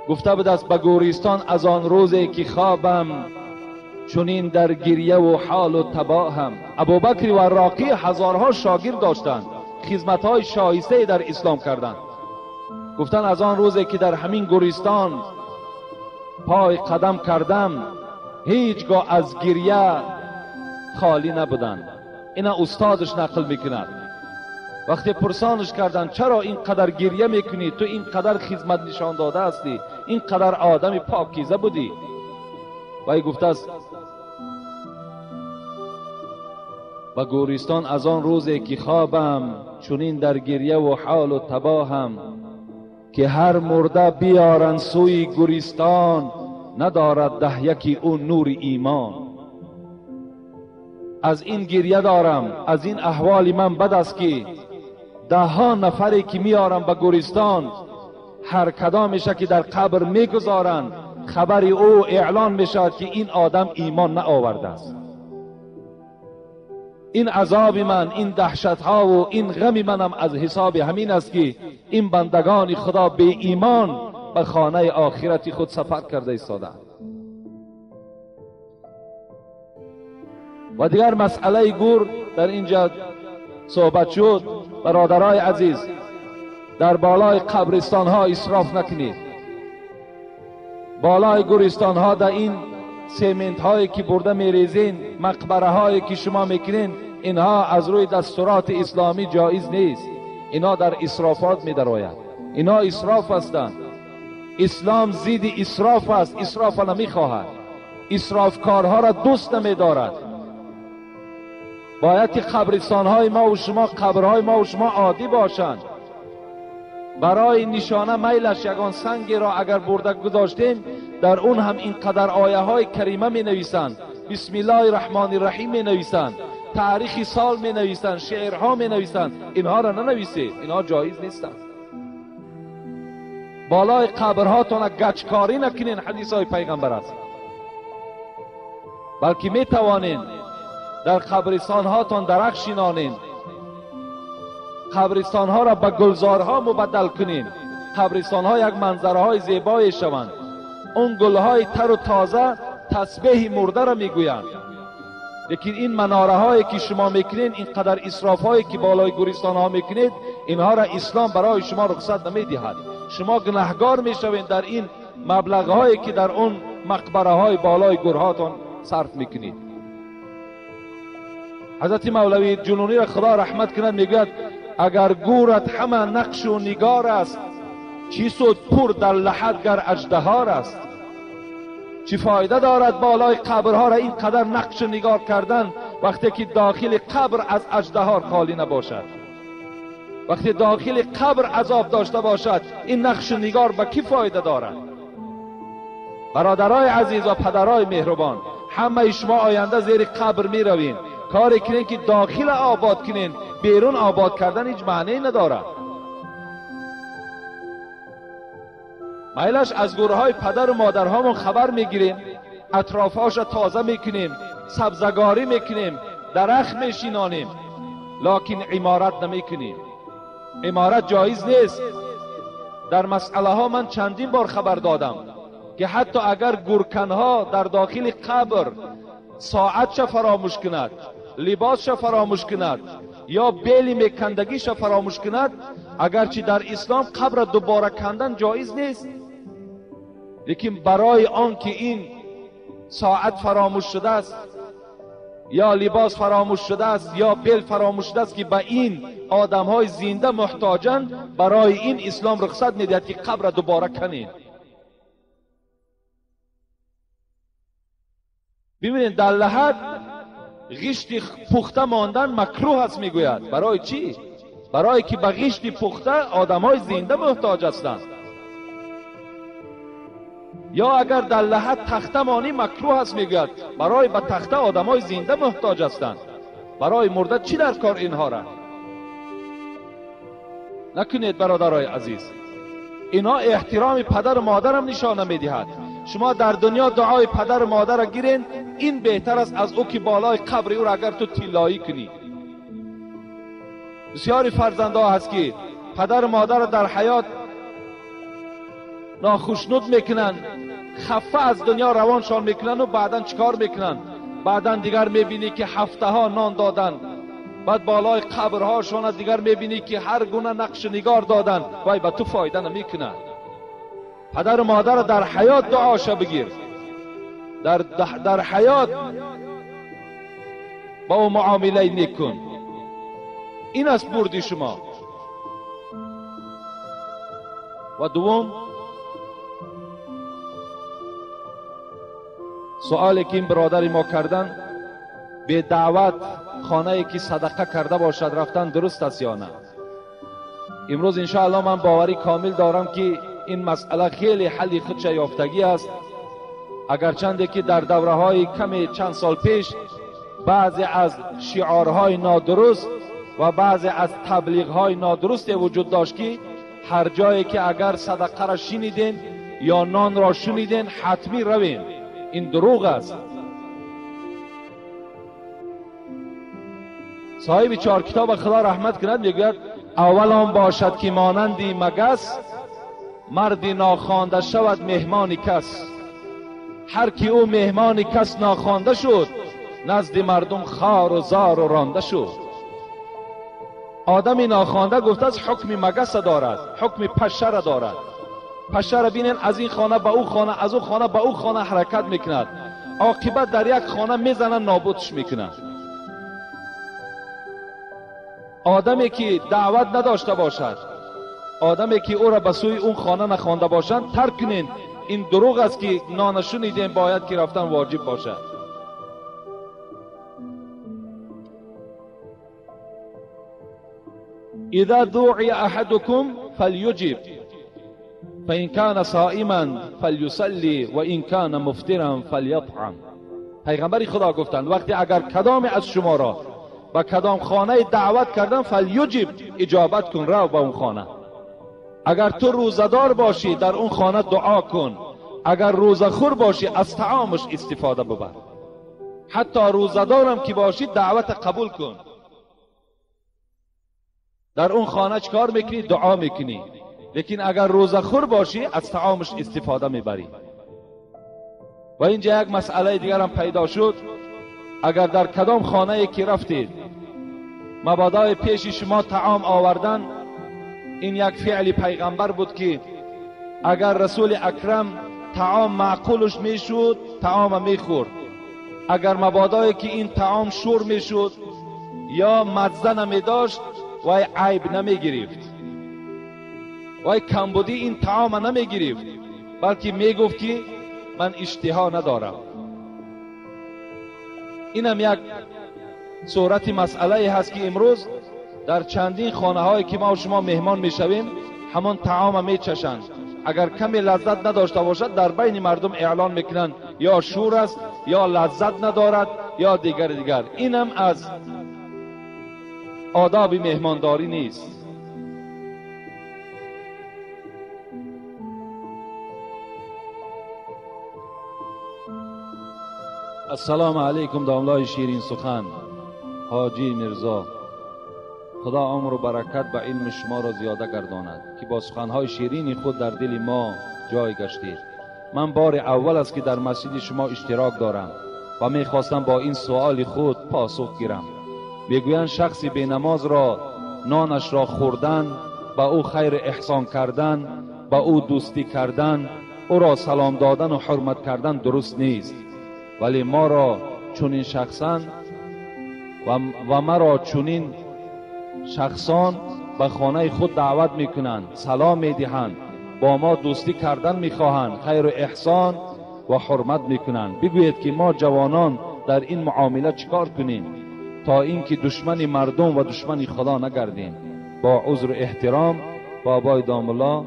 گفته بود است به گورستان از آن روزی که خوابم چنین در گریه و حال و تباهم. ابوبکر وراقی هزارها شاگرد داشتند، خدمت‌های شایسته در اسلام کردند. گفتند از آن روزی که در همین گورستان پای قدم کردم هیچگاه از گریه خالی نبودند. اینا استادش نقل میکند. وقتی پرسانش کردند چرا اینقدر گریه میکنی، تو اینقدر خدمت نشان داده هستی، اینقدر آدم پاکیزه بودی، وی گفته است به گورستان از آن روزی که خوابم چنین در گریه و حال و تباهم، که هر مرده بیارن سوی گورستان ندارد ده یکی او نور ایمان. از این گریه دارم، از این احوال من بد است که ده ها نفری که میارم به گورستان، هر کدامش که در قبر میگذارند خبر او اعلان میشود که این آدم ایمان نآورده است. این عذاب من، این دهشت ها و این غم منم از حساب همین است که این بندگان خدا به ایمان به خانه آخرت خود سفر کرده ایستادند. و دیگر مسئله گور در اینجا صحبت شد. برادرای عزیز، در بالای قبرستان ها اسراف نکنید. بالای گورستان ها در این سیمنت هایی که برده میریزین، مقبره هایی که شما میکنین، اینها از روی دستورات اسلامی جایز نیست. اینها در اسرافات میدراید، اینها اسراف هستند. اسلام ضد اسراف است، اسراف نمیخواهد، اسرافکارها را دوست نمیدارد. باید که قبرستان های ما و شما، قبرهای ما و شما عادی باشند. برای نشانه میلش یگان سنگی را اگر برده گذاشتین در اون هم اینقدر آیه های کریمه می نویسند، بسم الله الرحمن الرحیم می نویسند، تاریخ سال می نویسند، شعرها می نویسند. اینها را ننویسید، اینها جایز نیستند. بالای قبرهاتان گچکاری نکنین، حدیث های پیغمبر است. بلکه می توانین در قبرستان هاتان درخت شینانین، قبرستان ها را به گلزارها مبدل کنین، قبرستان ها یک منظره های زیبای شوند. اون گل های تر و تازه تسبیح مرده را میگویند. لیکن این مناره هایی که شما میکنین، اینقدر اسراف هایی که بالای گورستان ها میکنید، اینها را اسلام برای شما رخصت نمیدهد. شما گناهگار میشوین در این مبلغ هایی که در اون مقبره های بالای گورهاتان صرف میکنید. حضرت مولوی جنونی را خدا رحمت کند میگوید اگر گورت همه نقش و نگار است، چی سود پور در لحد گر اژدهار است. چی فایده دارد بالای قبرها را اینقدر نقش و نگار کردن وقتی که داخل قبر از اژدهار خالی نباشد، وقتی داخل قبر عذاب داشته باشد، این نقش و نگار به کی فایده دارد؟ برادرای عزیز و پدرای مهربان، همه شما آینده زیر قبر می روین. کاری کنین که داخل آباد کنین، بیرون آباد کردن هیچ معنی ندارد. میلش از گورهای پدر و مادرهامون خبر میگیریم، اطرافهاش را تازه میکنیم، سبزگاری میکنیم، درخت میشینانیم، لکن عمارت نمیکنیم. عمارت جایز نیست. در مسئله ها من چندین بار خبر دادم که حتی اگر گورکنها در داخل قبر ساعتش فراموش کند، لباسش فراموش کند یا بیلی میکندگیش فراموش کند، اگرچه در اسلام قبر دوباره کندن جایز نیست، لیکن برای آن که این ساعت فراموش شده است یا لباس فراموش شده است یا بیل فراموش شده است که به این آدم های زنده محتاجند، برای این اسلام رخصت میدهد که قبر دوباره کنید. ببینید در لحد غشت پخته ماندن مکروه است میگوید. برای چی؟ برای که به غشت پخته آدم های زنده محتاج هستند. یا اگر در لحد تخته مانی مکروه است میگوید، برای به تخته آدم های زنده محتاج هستند. برای مرده چی در کار اینها را؟ نکنید برادرای عزیز. اینها احترام پدر و مادرم نشانه میدهد. شما در دنیا دعای پدر و مادر را گیرین، این بهتر است از او که بالای قبر او را اگر تو طلایی کنی. بسیاری فرزندها هست که پدر و مادر را در حیات ناخشنود میکنن، خفه از دنیا روانشان میکنن و بعدا چیکار میکنن؟ بعدا دیگر میبینی که هفته ها نان دادن، بعد بالای قبرهاشان دیگر میبینی که هر گونه نقش نگار دادن، وای به تو فایده نمیکنن. پدر و مادر در حیات دعاشا بگیر، در حیات با او معامله نیک کن. این است بردی شما. و دوم سوالی که این برادر ما کردن، به دعوت خانه که صدقه کرده باشد رفتن درست است یا نه؟ امروز انشاءالله من باوری کامل دارم که این مسئله خیلی حل خودش یافتگی است. اگرچنده که در دوره های کمی چند سال پیش بعضی از شعارهای نادرست و بعضی از تبلیغ های نادرست وجود داشت که هر جایی که اگر صدقه را شنیدین یا نان را شنیدین حتمی روین. این دروغ است. صاحب چهار کتاب خدا رحمت کند میگوید اول آن باشد که مانندی مگس، مردی ناخوانده شود مهمان کس. هر کی او مهمان کس ناخوانده شد، نزد مردم خار و زار و رانده شد. آدم ناخوانده گفته از حکم مگس دارد، حکم پشه را دارد. پشه را بینین از این خانه به او خانه، از او خانه به او خانه حرکت میکند، عاقبت در یک خانه میزنن نابودش میکنند. آدمی که دعوت نداشته باشد، آدمی که او را به سوی اون خانه نخوانده باشند ترک کنین. این دروغ است که نان شنیدیم باید که رفتن واجب باشد. اذا دعی احدکم فلیجب فإن کان صائما فلیصلی و این کان مفطرا فلیطعم. پیغمبر خدا گفتند وقتی اگر کدام از شما را به کدام خانه دعوت کردن، فلیجب، اجابت کن، رو به اون خانه. اگر تو روزه‌دار باشی در اون خانه دعا کن، اگر روزه خور باشی از طعامش استفاده ببر. حتی روزه‌دارم که باشی دعوت قبول کن. در اون خانه چکار میکنی؟ دعا میکنی. لیکن اگر روزه خور باشی از طعامش استفاده میبری. و اینجا یک مسئله دیگر هم پیدا شد. اگر در کدام خانه که رفتید مبادای پیش شما طعام آوردن، این یک فعل پیغمبر بود که اگر رسول اکرم طعام معقولش میشد طعام میخورد، اگر مبادایی که این طعام شور میشد یا مزه نمیداشت وای عیب نمیگرفت، وای کمبودی این طعام نمیگرفت، بلکه میگفت که من اشتها ندارم. اینم یک صورت مسئله هست که امروز در چندین خانه هایی که ما و شما مهمان میشویم همان طعام میچشند. اگر کمی لذت نداشته باشد در بین مردم اعلان میکنند یا شور است یا لذت ندارد یا دیگر دیگر. اینم از آداب مهمانداری نیست. السلام علیکم داملای شیرین سخن حاجی میرزا، خدا عمر و برکت به علم شما را زیاده گرداند که با سخنهای شیرین خود در دل ما جای گشتید. من بار اول است که در مسجد شما اشتراک دارم و میخواستم با این سوال خود پاسخ گیرم. میگویند شخصی بی نماز را نانش را خوردن، به او خیر احسان کردن، به او دوستی کردن، او را سلام دادن و حرمت کردن درست نیست. ولی ما را چنین شخصان و مرا چنین شخصان به خانه خود دعوت میکنند، سلام میدهند، با ما دوستی کردن میخواهند، خیر و احسان و حرمت میکنند. بگویید که ما جوانان در این معامله چیکار کنیم تا اینکه دشمن مردم و دشمن خدا نگردیم؟ با عذر و احترام بابای داملا،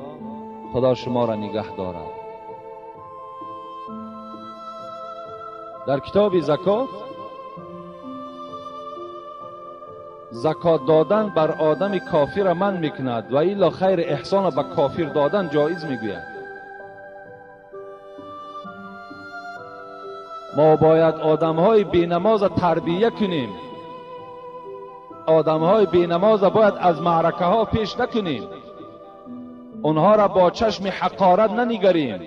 خدا شما را نگه دارد. در کتاب زکات، زکات دادن بر آدم کافر من میکند و الا خیر احسان به کافر دادن جایز میگوید. ما باید آدمهای بینماز تربیه کنیم. آدمهای بینماز باید از معرکه ها پیش نکنیم، اونها را با چشم حقارت ننگریم،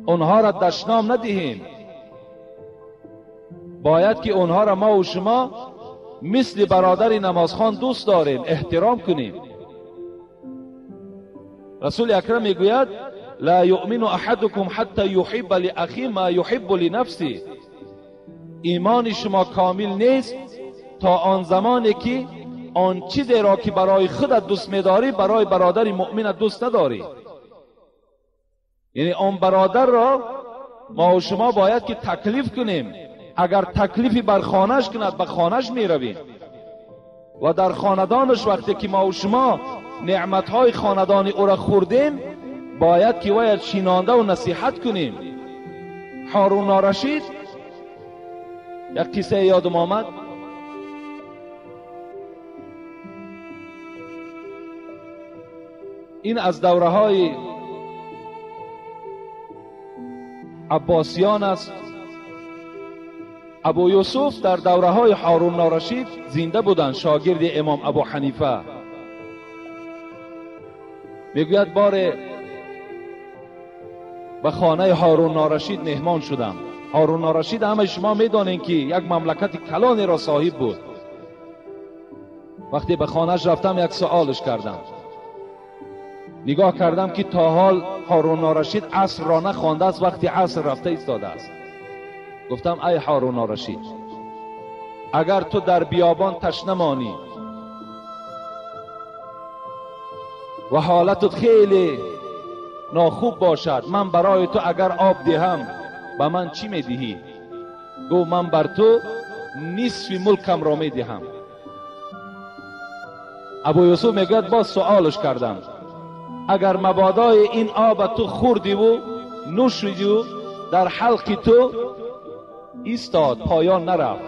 اونها را دشنام ندهیم. باید که اونها را ما و شما مثل برادر نمازخوان دوست داریم، احترام کنیم. رسول اکرم میگوید لا یؤمن احدکم حتی یحب لاخیه ما یحب لنفسه. ایمان شما کامل نیست تا آن زمانی که آن چیزی را که برای خودت دوست میداری برای برادر مؤمنت دوست نداری. یعنی آن برادر را ما و شما باید که تکلیف کنیم. اگر تکلیفی بر خانهش کند به خانهش می رویم و در خاندانش وقتی که ما و شما نعمتهای خاندان او را خوردیم باید که باید شینانده و نصیحت کنیم. هارون الرشید یک قصه یادم آمد. این از دوره های عباسیان است. ابو یوسف در دوره های هارون الرشید زنده بودند، شاگرد امام ابو حنیفه. میگوید بار به خانه هارون الرشید مهمان شدم. هارون الرشید همه شما میدانین که یک مملکت کلانی را صاحب بود. وقتی به خانهش رفتم یک سوالش کردم. نگاه کردم که تا حال هارون الرشید عصر را نخوانده است، وقتی عصر رفته ایستاده است. گفتم ای هارون الرشید، اگر تو در بیابان تشنه مانی و حالتت خیلی ناخوب باشد، من برای تو اگر آب دهم به من چی میدهی؟ گفت من بر تو نصف ملکم را میدهم. Абу Юсуф мегӯяд боз суолш кардам, агар мабодои ин об ту хӯрдиву нӯшидиву дар ҳалқи ту истод, поён нарафт,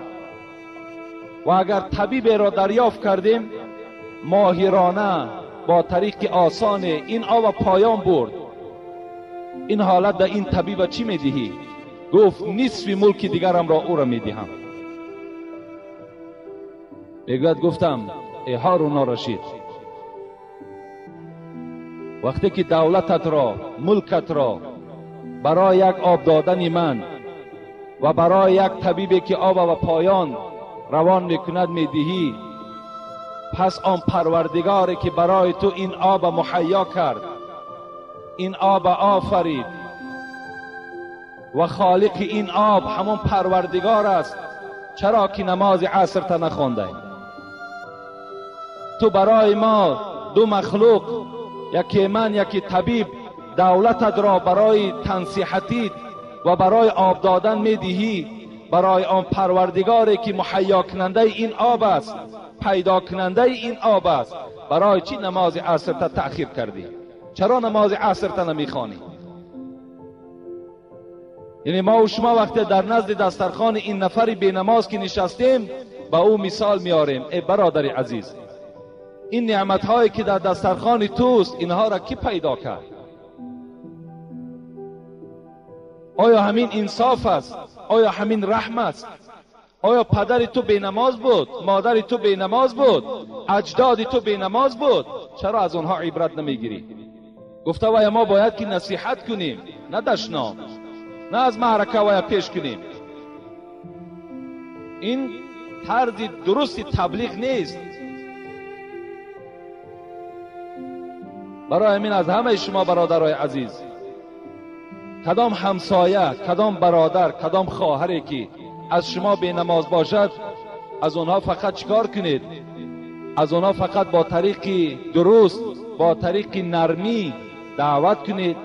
ва агар табиберо дарёфт кардем, моҳирона бо тариқи осоне ин об поён бурд, ин ҳолат дар ин табиба чӣ медиҳӣ? Гуфт нисфи мулки дигарамро ӯро медиҳам. Мегӯяд гуфтам эй Ҳоруна Рашид, вақте ки давлататро, мулкатро барои як об додани ман ва барои як табибе ки об ба поён равон мекунад медиҳӣ, пас он парвардигоре ки барои ту ин об муҳайё кард, ин об офарид ва холиқи ин об ҳамон парвардигор аст, чаро ки намози асрта нахондай? Ту барои мо ду махлуқ, яке ман, яке табиб, давлататро барои тансиҳатит ва барои об додан медиҳӣ, барои он парвардигоре ки муҳайёкунандаи ин об аст, пайдокунандаи ин об аст, барои чӣ намози асрта таъхир кардӣ? Чаро намози асрта намехонӣ? Яъне мо шумо вақте дар назди дастархони ин нафари бенамоз ки нишастем, ба ӯ мисол меорем: эй бародари азиз, ин неъматҳое ки дар дастархони туст, инҳоро кӣ пайдо кард? Оё ҳамин инсоф аст? Оё ҳамин раҳм аст? Оё падари ту бенамоз буд? Модари ту бенамоз буд? Аҷдоди ту бенамоз буд? Чаро аз онҳо ибрат намегирӣ? Гуфта вая мо бояд ки насиҳат кунем, на дашном, на аз маърака вая пеш кунем. Ин тарзи дурусти таблиғ нест. Барои ҳамин аз ҳамаи шумо бародарои азиз, кадом ҳамсоя, кадом бародар, кадом хоҳаре ки аз шумо бенамоз бошад, аз онҳо фақат чикор кунед? Аз онҳо фақат бо тариқи дуруст, бо тариқи нармӣ даъват кунед,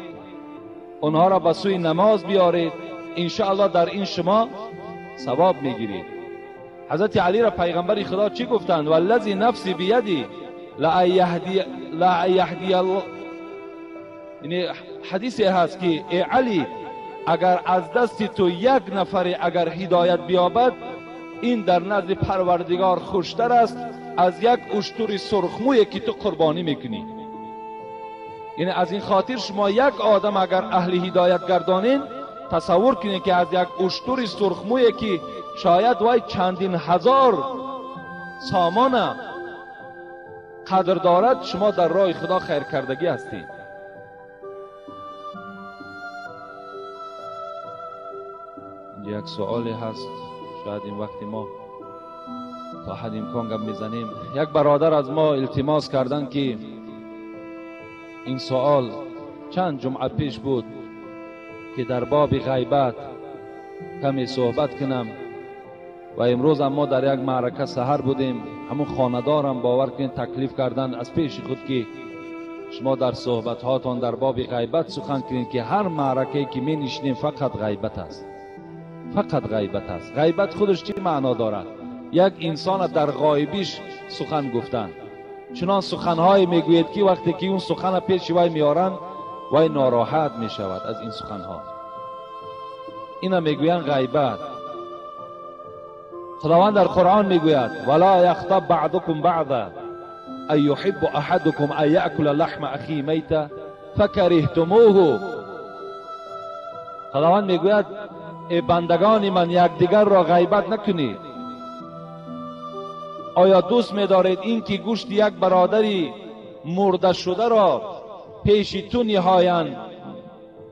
онҳоро ба сӯи намоз биёред. Иншоаллоҳ дар ин шумо савоб мегиред. ҳазрати алиро пайғамбари худо чӣ гуфтанд? валлази нафси бияди ла яҳдия, яъне ҳадисе ҳаст ки эй Али, агар аз дасти ту як нафаре агар ҳидоят биёбад, ин дар назди парвардигор хуштар аст аз як уштури сурхмӯе ки ту қурбонӣ мекунӣ. Яъне аз ин хотир шумо як одам агар аҳли ҳидоят гардонед, тасаввур кунед ки аз як уштури сурхмӯе ки шояд вай чандин ҳазор сомона қадр дорад, шумо дар роҳи худо хайркардагӣ ҳастед. Як суоле ҳаст, шояд ин вақти мо то ҳад имкон гап мезанем. Як бародар аз мо илтимос карданд ки ин суол чанд ҷумъа пеш буд ки дар боби ғайбат каме суҳбат кунам ва имрӯз ҳам мо дар як маърака саҳар будем. Ҳамун хонадорам бовар кунед таклиф карданд аз пеши худ ки шумо дар суҳбатҳотон дар боби ғайбат сухан кунед, ки ҳар маъракае ки менишинем фақат ғайбат аст, фақат ғайбат аст. Ғайбат худаш чӣ маъно дорад? Як инсона дар ғоибиш сухан гуфтан. Чунон суханҳое мегӯед ки вақте ки он сухана пеши вай меоранд, вай нороҳат мешавад аз ин суханҳо. Ина мегӯянд ғайбат. Худованд дар Қуръон мегӯяд: вала яхтаб баъдукум баъда ан юҳиббу аҳадукум ан яъкула лаҳма ахиҳи майта факариҳтумуҳу. Худованд мегӯяд: эй бандагони ман, якдигарро ғайбат накунед. Оё дӯст медоред ин ки гӯшти як бародари мурда шударо пеши ту ниҳоянд,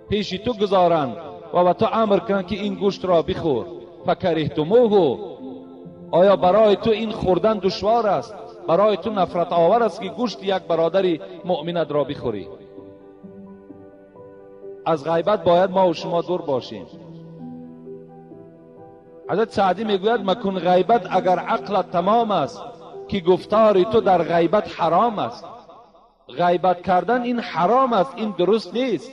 пеши ту гузоранд ва ба ту амр кунанд ки ин гӯштро бихӯр? факариҳтумуҳу. Оё барои ту ин хӯрдан душвор аст? Барои ту нафратовар аст ки гӯшти як бародари муъминатро бихӯрӣ? Аз ғайбат бояд мо ва шумо дур бошем. ҳазрат Саъдӣ мегӯяд: макун ғайбат агар ақлат тамом аст, ки гуфтори ту дар ғайбат ҳаром аст. Ғайбат кардан ин ҳаром аст, ин дуруст нест.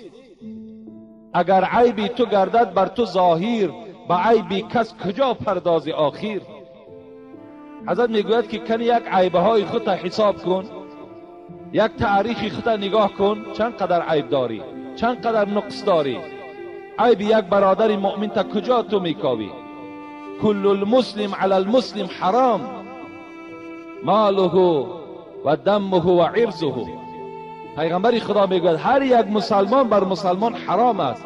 Агар айби ту гардад бар ту зоҳир, ба айби кас куҷо пардози охир? Ҳазрат мегӯяд ки кани як айбаҳои худта ҳисоб кун, یک تاریخ خود نگاه کن، چند قدر عیب داری، چند قدر نقص داری. عیب یک برادر مؤمن تا کجا تو میکاوی؟ کل المسلم علی المسلم حرام ماله و دمه و عرضه. پیغمبر خدا میگوید هر یک مسلمان بر مسلمان حرام است.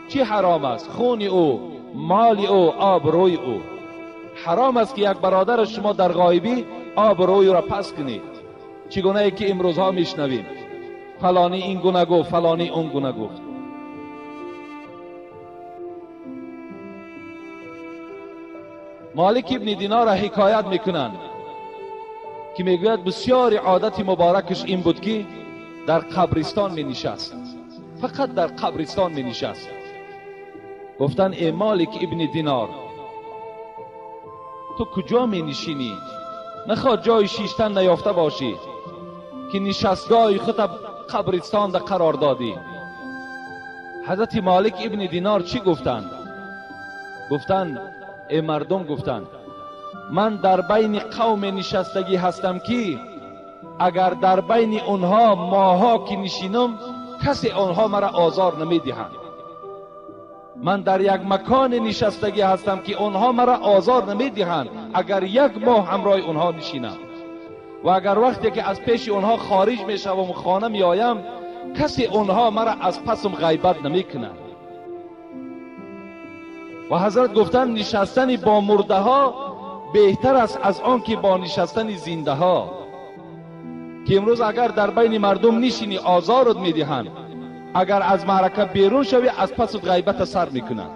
چی حرام است؟ خون او، مال او، آبروی او. حرام است که یک برادر شما در غایبی آبروی را پس کنید. چگونه ای که امروزها میشنویم فلانی این گونه گفت، فلانی اون گونه گفت. مالک ابن دینار را حکایت میکنند که میگوید بسیار عادت مبارکش این بود که در قبرستان می نشست، فقط در قبرستان می نشست. گفتن ای مالک ابن دینار، تو کجا می نشینی؟ نخواد جای شیشتن نیافته باشی که نشستگاه خود قبرستان در قرار دادی. حضرت مالک ابن دینار چی گفتند؟ گفتند ای مردم، گفتند من در بین قوم نشستگی هستم که اگر در بین اونها ماها که نشینم کسی آنها مرا آزار نمیدهند. من در یک مکان نشستگی هستم که آنها مرا آزار نمیدهند اگر یک ماه همراه آنها نشینم. و اگر وقتی که از پیش آنها خارج میشوم و خانه میآیم کسی آنها مرا از پسم غیبت نمیکند. و حضرت گفتند نشستن با مرده ها بهتر است از آن که با نشستن زنده ها. که امروز اگر در بین مردم نشینی آزارت میدهند، اگر از معرکه بیرون شوی از پس غیبت سر میکنند.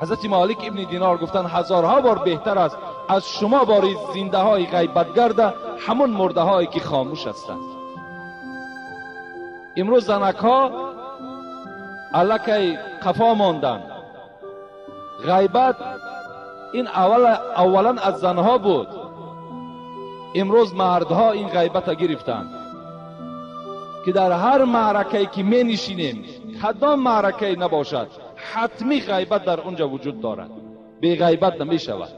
حضرت مالک ابن دینار گفتند هزارها بار بهتر است از شما باری زنده های غیبت گرده همون مرده هایی که خاموش هستند. امروز زنک ها الکی قفا ماندند. غیبت این اولا از زنها بود، امروز مردها این غیبت را گرفتند که در هر معرکه‌ای که می نشینیم، کدام معرکه‌ای نباشد، حتمی غیبت در اونجا وجود دارد، بی غیبت نمی شود.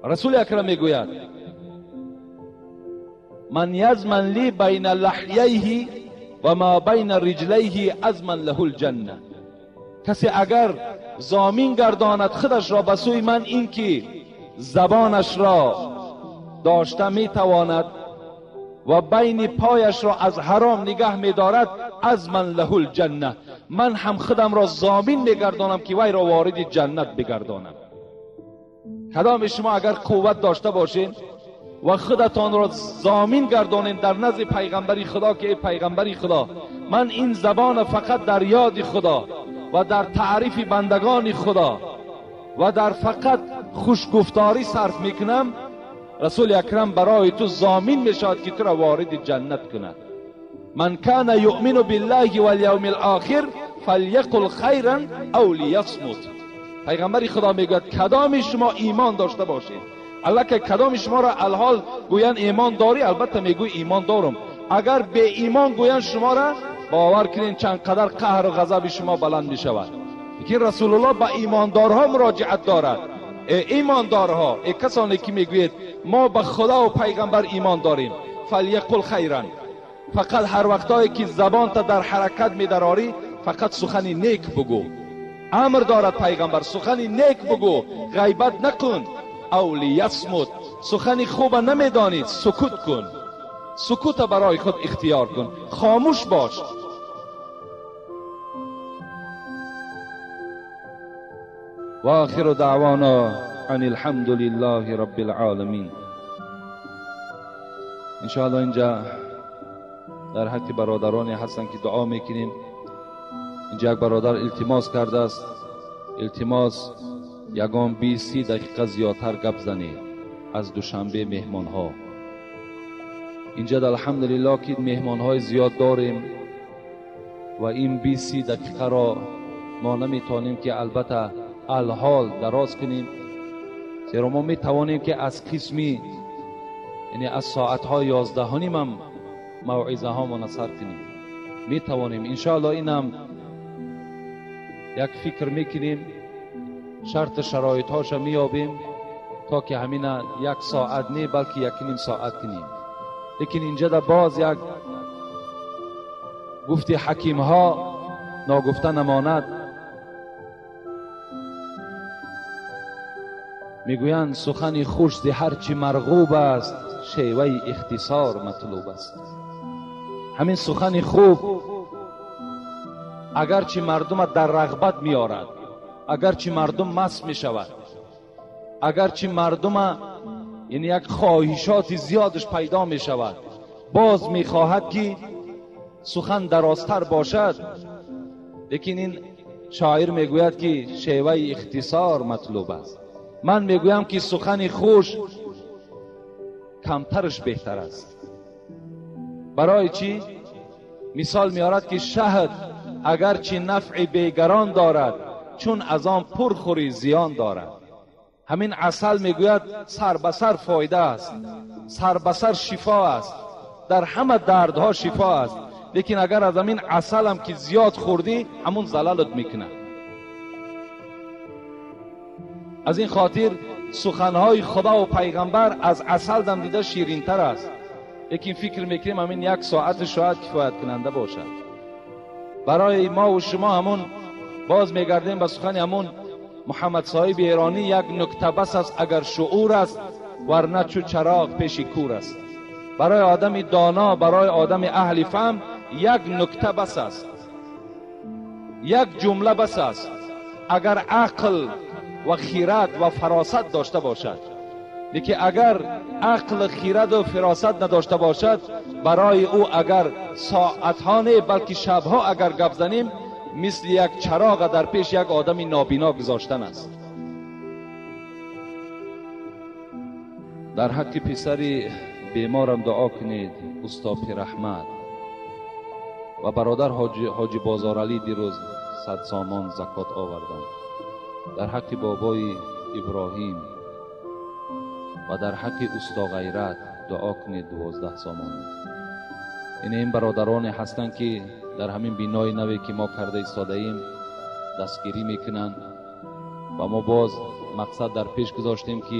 رسول اکرم میگوید من یضمن لی بین لحییه و ما بین رجلیه اضمن له الجنه. کسی اگر ضامین گرداند خودش را به سوی من، این که زبانش را داشته میتواند و بین پایش را از حرام نگه میدارد، اضمن له الجنه، من هم خودم را ضامین میگردانم که وی را وارد جنت بگردانم. کدام شما اگر قوت داشته باشین و خودتان را ضامین گردانین در نزد پیغمبری خدا که ای پیغمبری خدا، من این زبان فقط در یاد خدا و در تعریف بندگان خدا و در فقط خوشگفتاری صرف میکنم، رسول اکرم برای تو ضامین میشود که تو را وارد جنت کند. من کان یؤمن بالله والیوم الاخر فلیقل خیرا او لیصمت. پیغمبر خدا میگوید کدام شما ایمان داشته باشید، الله که کدام شما را الحال گویند ایمان داری، البته میگوی ایمان دارم. اگر به ایمان گویند شما را، باور کنین چند قدر قهر و غضب شما بلند میشود. لیکن رسول الله به ایماندارها مراجعت دارد. ای ایماندارها، ای کسانی که میگویید ما به خدا و پیغمبر ایمان داریم، فلیقل خیرا، فقط هر وقتایی که زبان تا در حرکت میدراری فقط سخن نیک بگو. امر دارد پیغمبر سخن نیک بگو، غیبت نکن. او لیصمت، سخن خوب نمیدانی سکوت کن، سکوت برای خود اختیار کن، خاموش باش. و آخر دعوانا ان الحمد لله رب العالمین. انشاءالله اینجا در حق برادرانی هستن که دعا میکنیم. اینجا یک برادر التماس کرده است، التماس یگان 20 دقیقه زیادتر گپ زنید از دوشنبه مهمان ها. اینجا الحمدلله که مهمان های زیاد داریم و این 20 دقیقه را ما نمیتونیم که البته الحال دراز کنیم، زیرا ما میتوانیم که از قسمی یعنی از ساعت های 11:30 هم موعظه ها منصر کنیم، میتوانیم انشاءالله. اینم یک فکر میکنیم، شرط شرایط هاش میابیم تا که همین یک ساعت نه بلکه 1.5 ساعت کنیم. لیکن اینجا در باز یک گفتی حکیم ها ناگفته نماند. میگویند سخن خوش ز هرچی مرغوب است، شیوه اختصار مطلوب است. همین سخن خوب اگرچه مردم در رغبت میارد، اگرچه مردم مست میشود، اگرچه مردم یعنی یک خواهشات زیادش پیدا میشود، باز میخواهد که سخن درازتر باشد. لیکن این شاعر میگوید که شیوه اختصار مطلوب است. من میگویم که سخن خوش کمترش بهتر است. برای چی؟ مثال میارد که شهد اگرچه نفع بیگران دارد، چون از آن پرخوری زیان دارد. همین عسل میگوید سر به سر فایده است، سر به سر شفا است، در همه دردها شفا است. لیکن اگر از همین عسل هم که زیاد خوردی، همون زلالت میکنه. از این خاطر سخنهای خدا و پیغمبر از عسل دم دیده شیرینتر است. لیکن فکر میکنیم همین یک ساعت شاید کفایت کننده باشد برای ما و شما. همون باز میگردیم به سخن همون محمد صاحب ایرانی، یک نکته بس است اگر شعور است، ورنه چو چراغ پیش کور است. برای آدم دانا، برای آدم اهل فهم یک نکته بس است، یک جمله بس است اگر عقل و خیرت و فراست داشته باشد. لیکن اگر عقل، خیرت و فراست نداشته باشد، برای او اگر ساعتها نه بلکه شبها اگر گپ زنیم، مثل یک چراغ در پیش یک آدم نابینا گذاشتن است. در حق پسر بیمارم دعا کنید، استاد پیراحمد و برادر حاجی بازارعلی دیروز 100 سامان زکات آوردند. در حق بابای ابراهیم و در حق استا غیرت دعا کنید، 12 سامان. این برادران هستند که در همین بینای نوی که ما کرده ایستاده ایم دستگیری میکنند و ما باز مقصد در پیش گذاشتیم که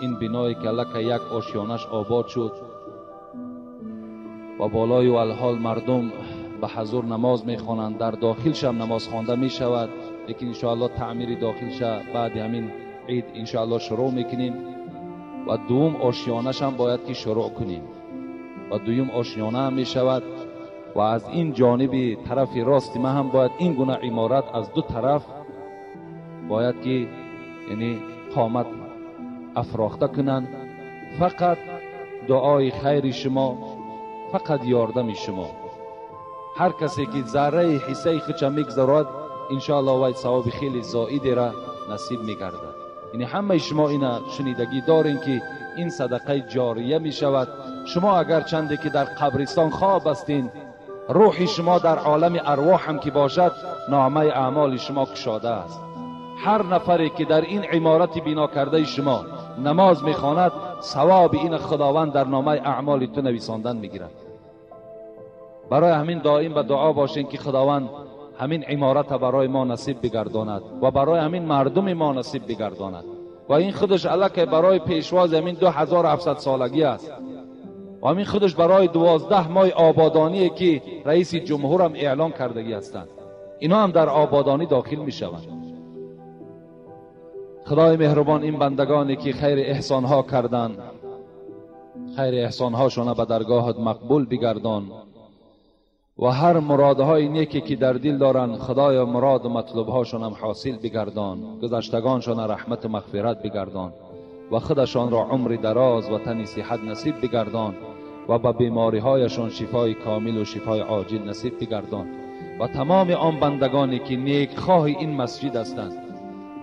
این بینایی که لکه یک آشیانش آباد شد و بالای و الحال مردم به حضور نماز میخوانند، در داخلش هم نماز خوانده میشود. لیکن انشاءالله تعمیر داخلش بعد همین عید انشاءالله شروع میکنیم و دوم آشیانش هم باید که شروع کنیم و دوم آشیانه هم میشود. و از این جانب طرف راست ما هم باید این گونه عمارت از دو طرف باید که یعنی قامت افراخته کنند. فقط دعای خیر شما، فقط یاردم شما، هر کسی که ذره حصه خودش میگذارد انشاءالله وای ثواب خیلی زائدی را نصیب میگردد. یعنی همه شما اینا شنیدگی دارین که این صدقه جاریه میشود. شما اگر چنده که در قبرستان خواب هستین، روح شما در عالم ارواح هم که باشد، نامه اعمال شما کشاده است. هر نفری که در این عمارت بنا کرده شما نماز میخواند، ثواب این خداوند در نامه اعمال تو نویساندن میگیرد. برای همین دائم به دعا باشین که خداوند همین عمارت برای ما نصیب بگرداند و برای همین مردم ما نصیب بگرداند. و این خودش الکه برای پیشواز همین 2700 سالگی است و همین خودش برای 12 ماه آبادانی که رئیس جمهور هم اعلان کردگی هستند، اینا هم در آبادانی داخل می شوند. خدای مهربان این بندگانی که خیر احسانها کردند، خیر احسانهاشون به درگاهت مقبول بگردان و هر مرادهای نیکی که در دل دارن، خدایا مراد و مطلوبهاشون هم حاصل بگردان، گذشتگانشان رحمت و مغفرت بگردان و خودشان را عمر دراز و تن صحت نصیب بگردان و به بیماریهایشان شفای کامل و شفای عاجل نصیب بگردان. و تمام آن بندگانی که نیکخواه این مسجد هستند،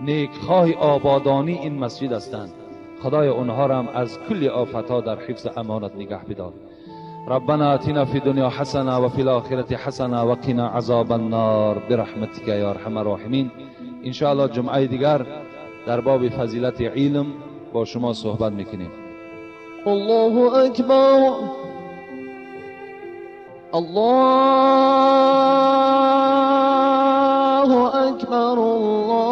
نیکخواه آبادانی این مسجد هستند، خدای اونها را هم از کل آفتها در حفظ امانت نگه بدار. ربنا آتنا في الدنيا حسنة وفي الآخرة حسنة وقنا عذاب النار برحمتك يا ارحم الراحمين. ان شاء الله جمعه دیگر در باب فضیلت علم با شما صحبت میکنیم. الله اکبر، الله اکبر، الله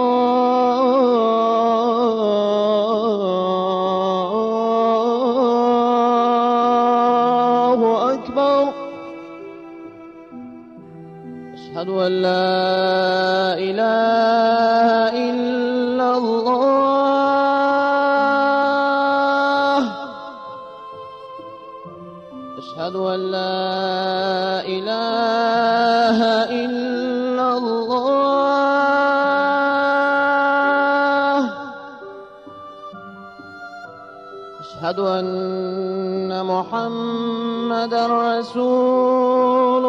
أشهد أن لا إله إلا الله. أشهد أن لا إله إلا الله. أشهد أن محمدا رسول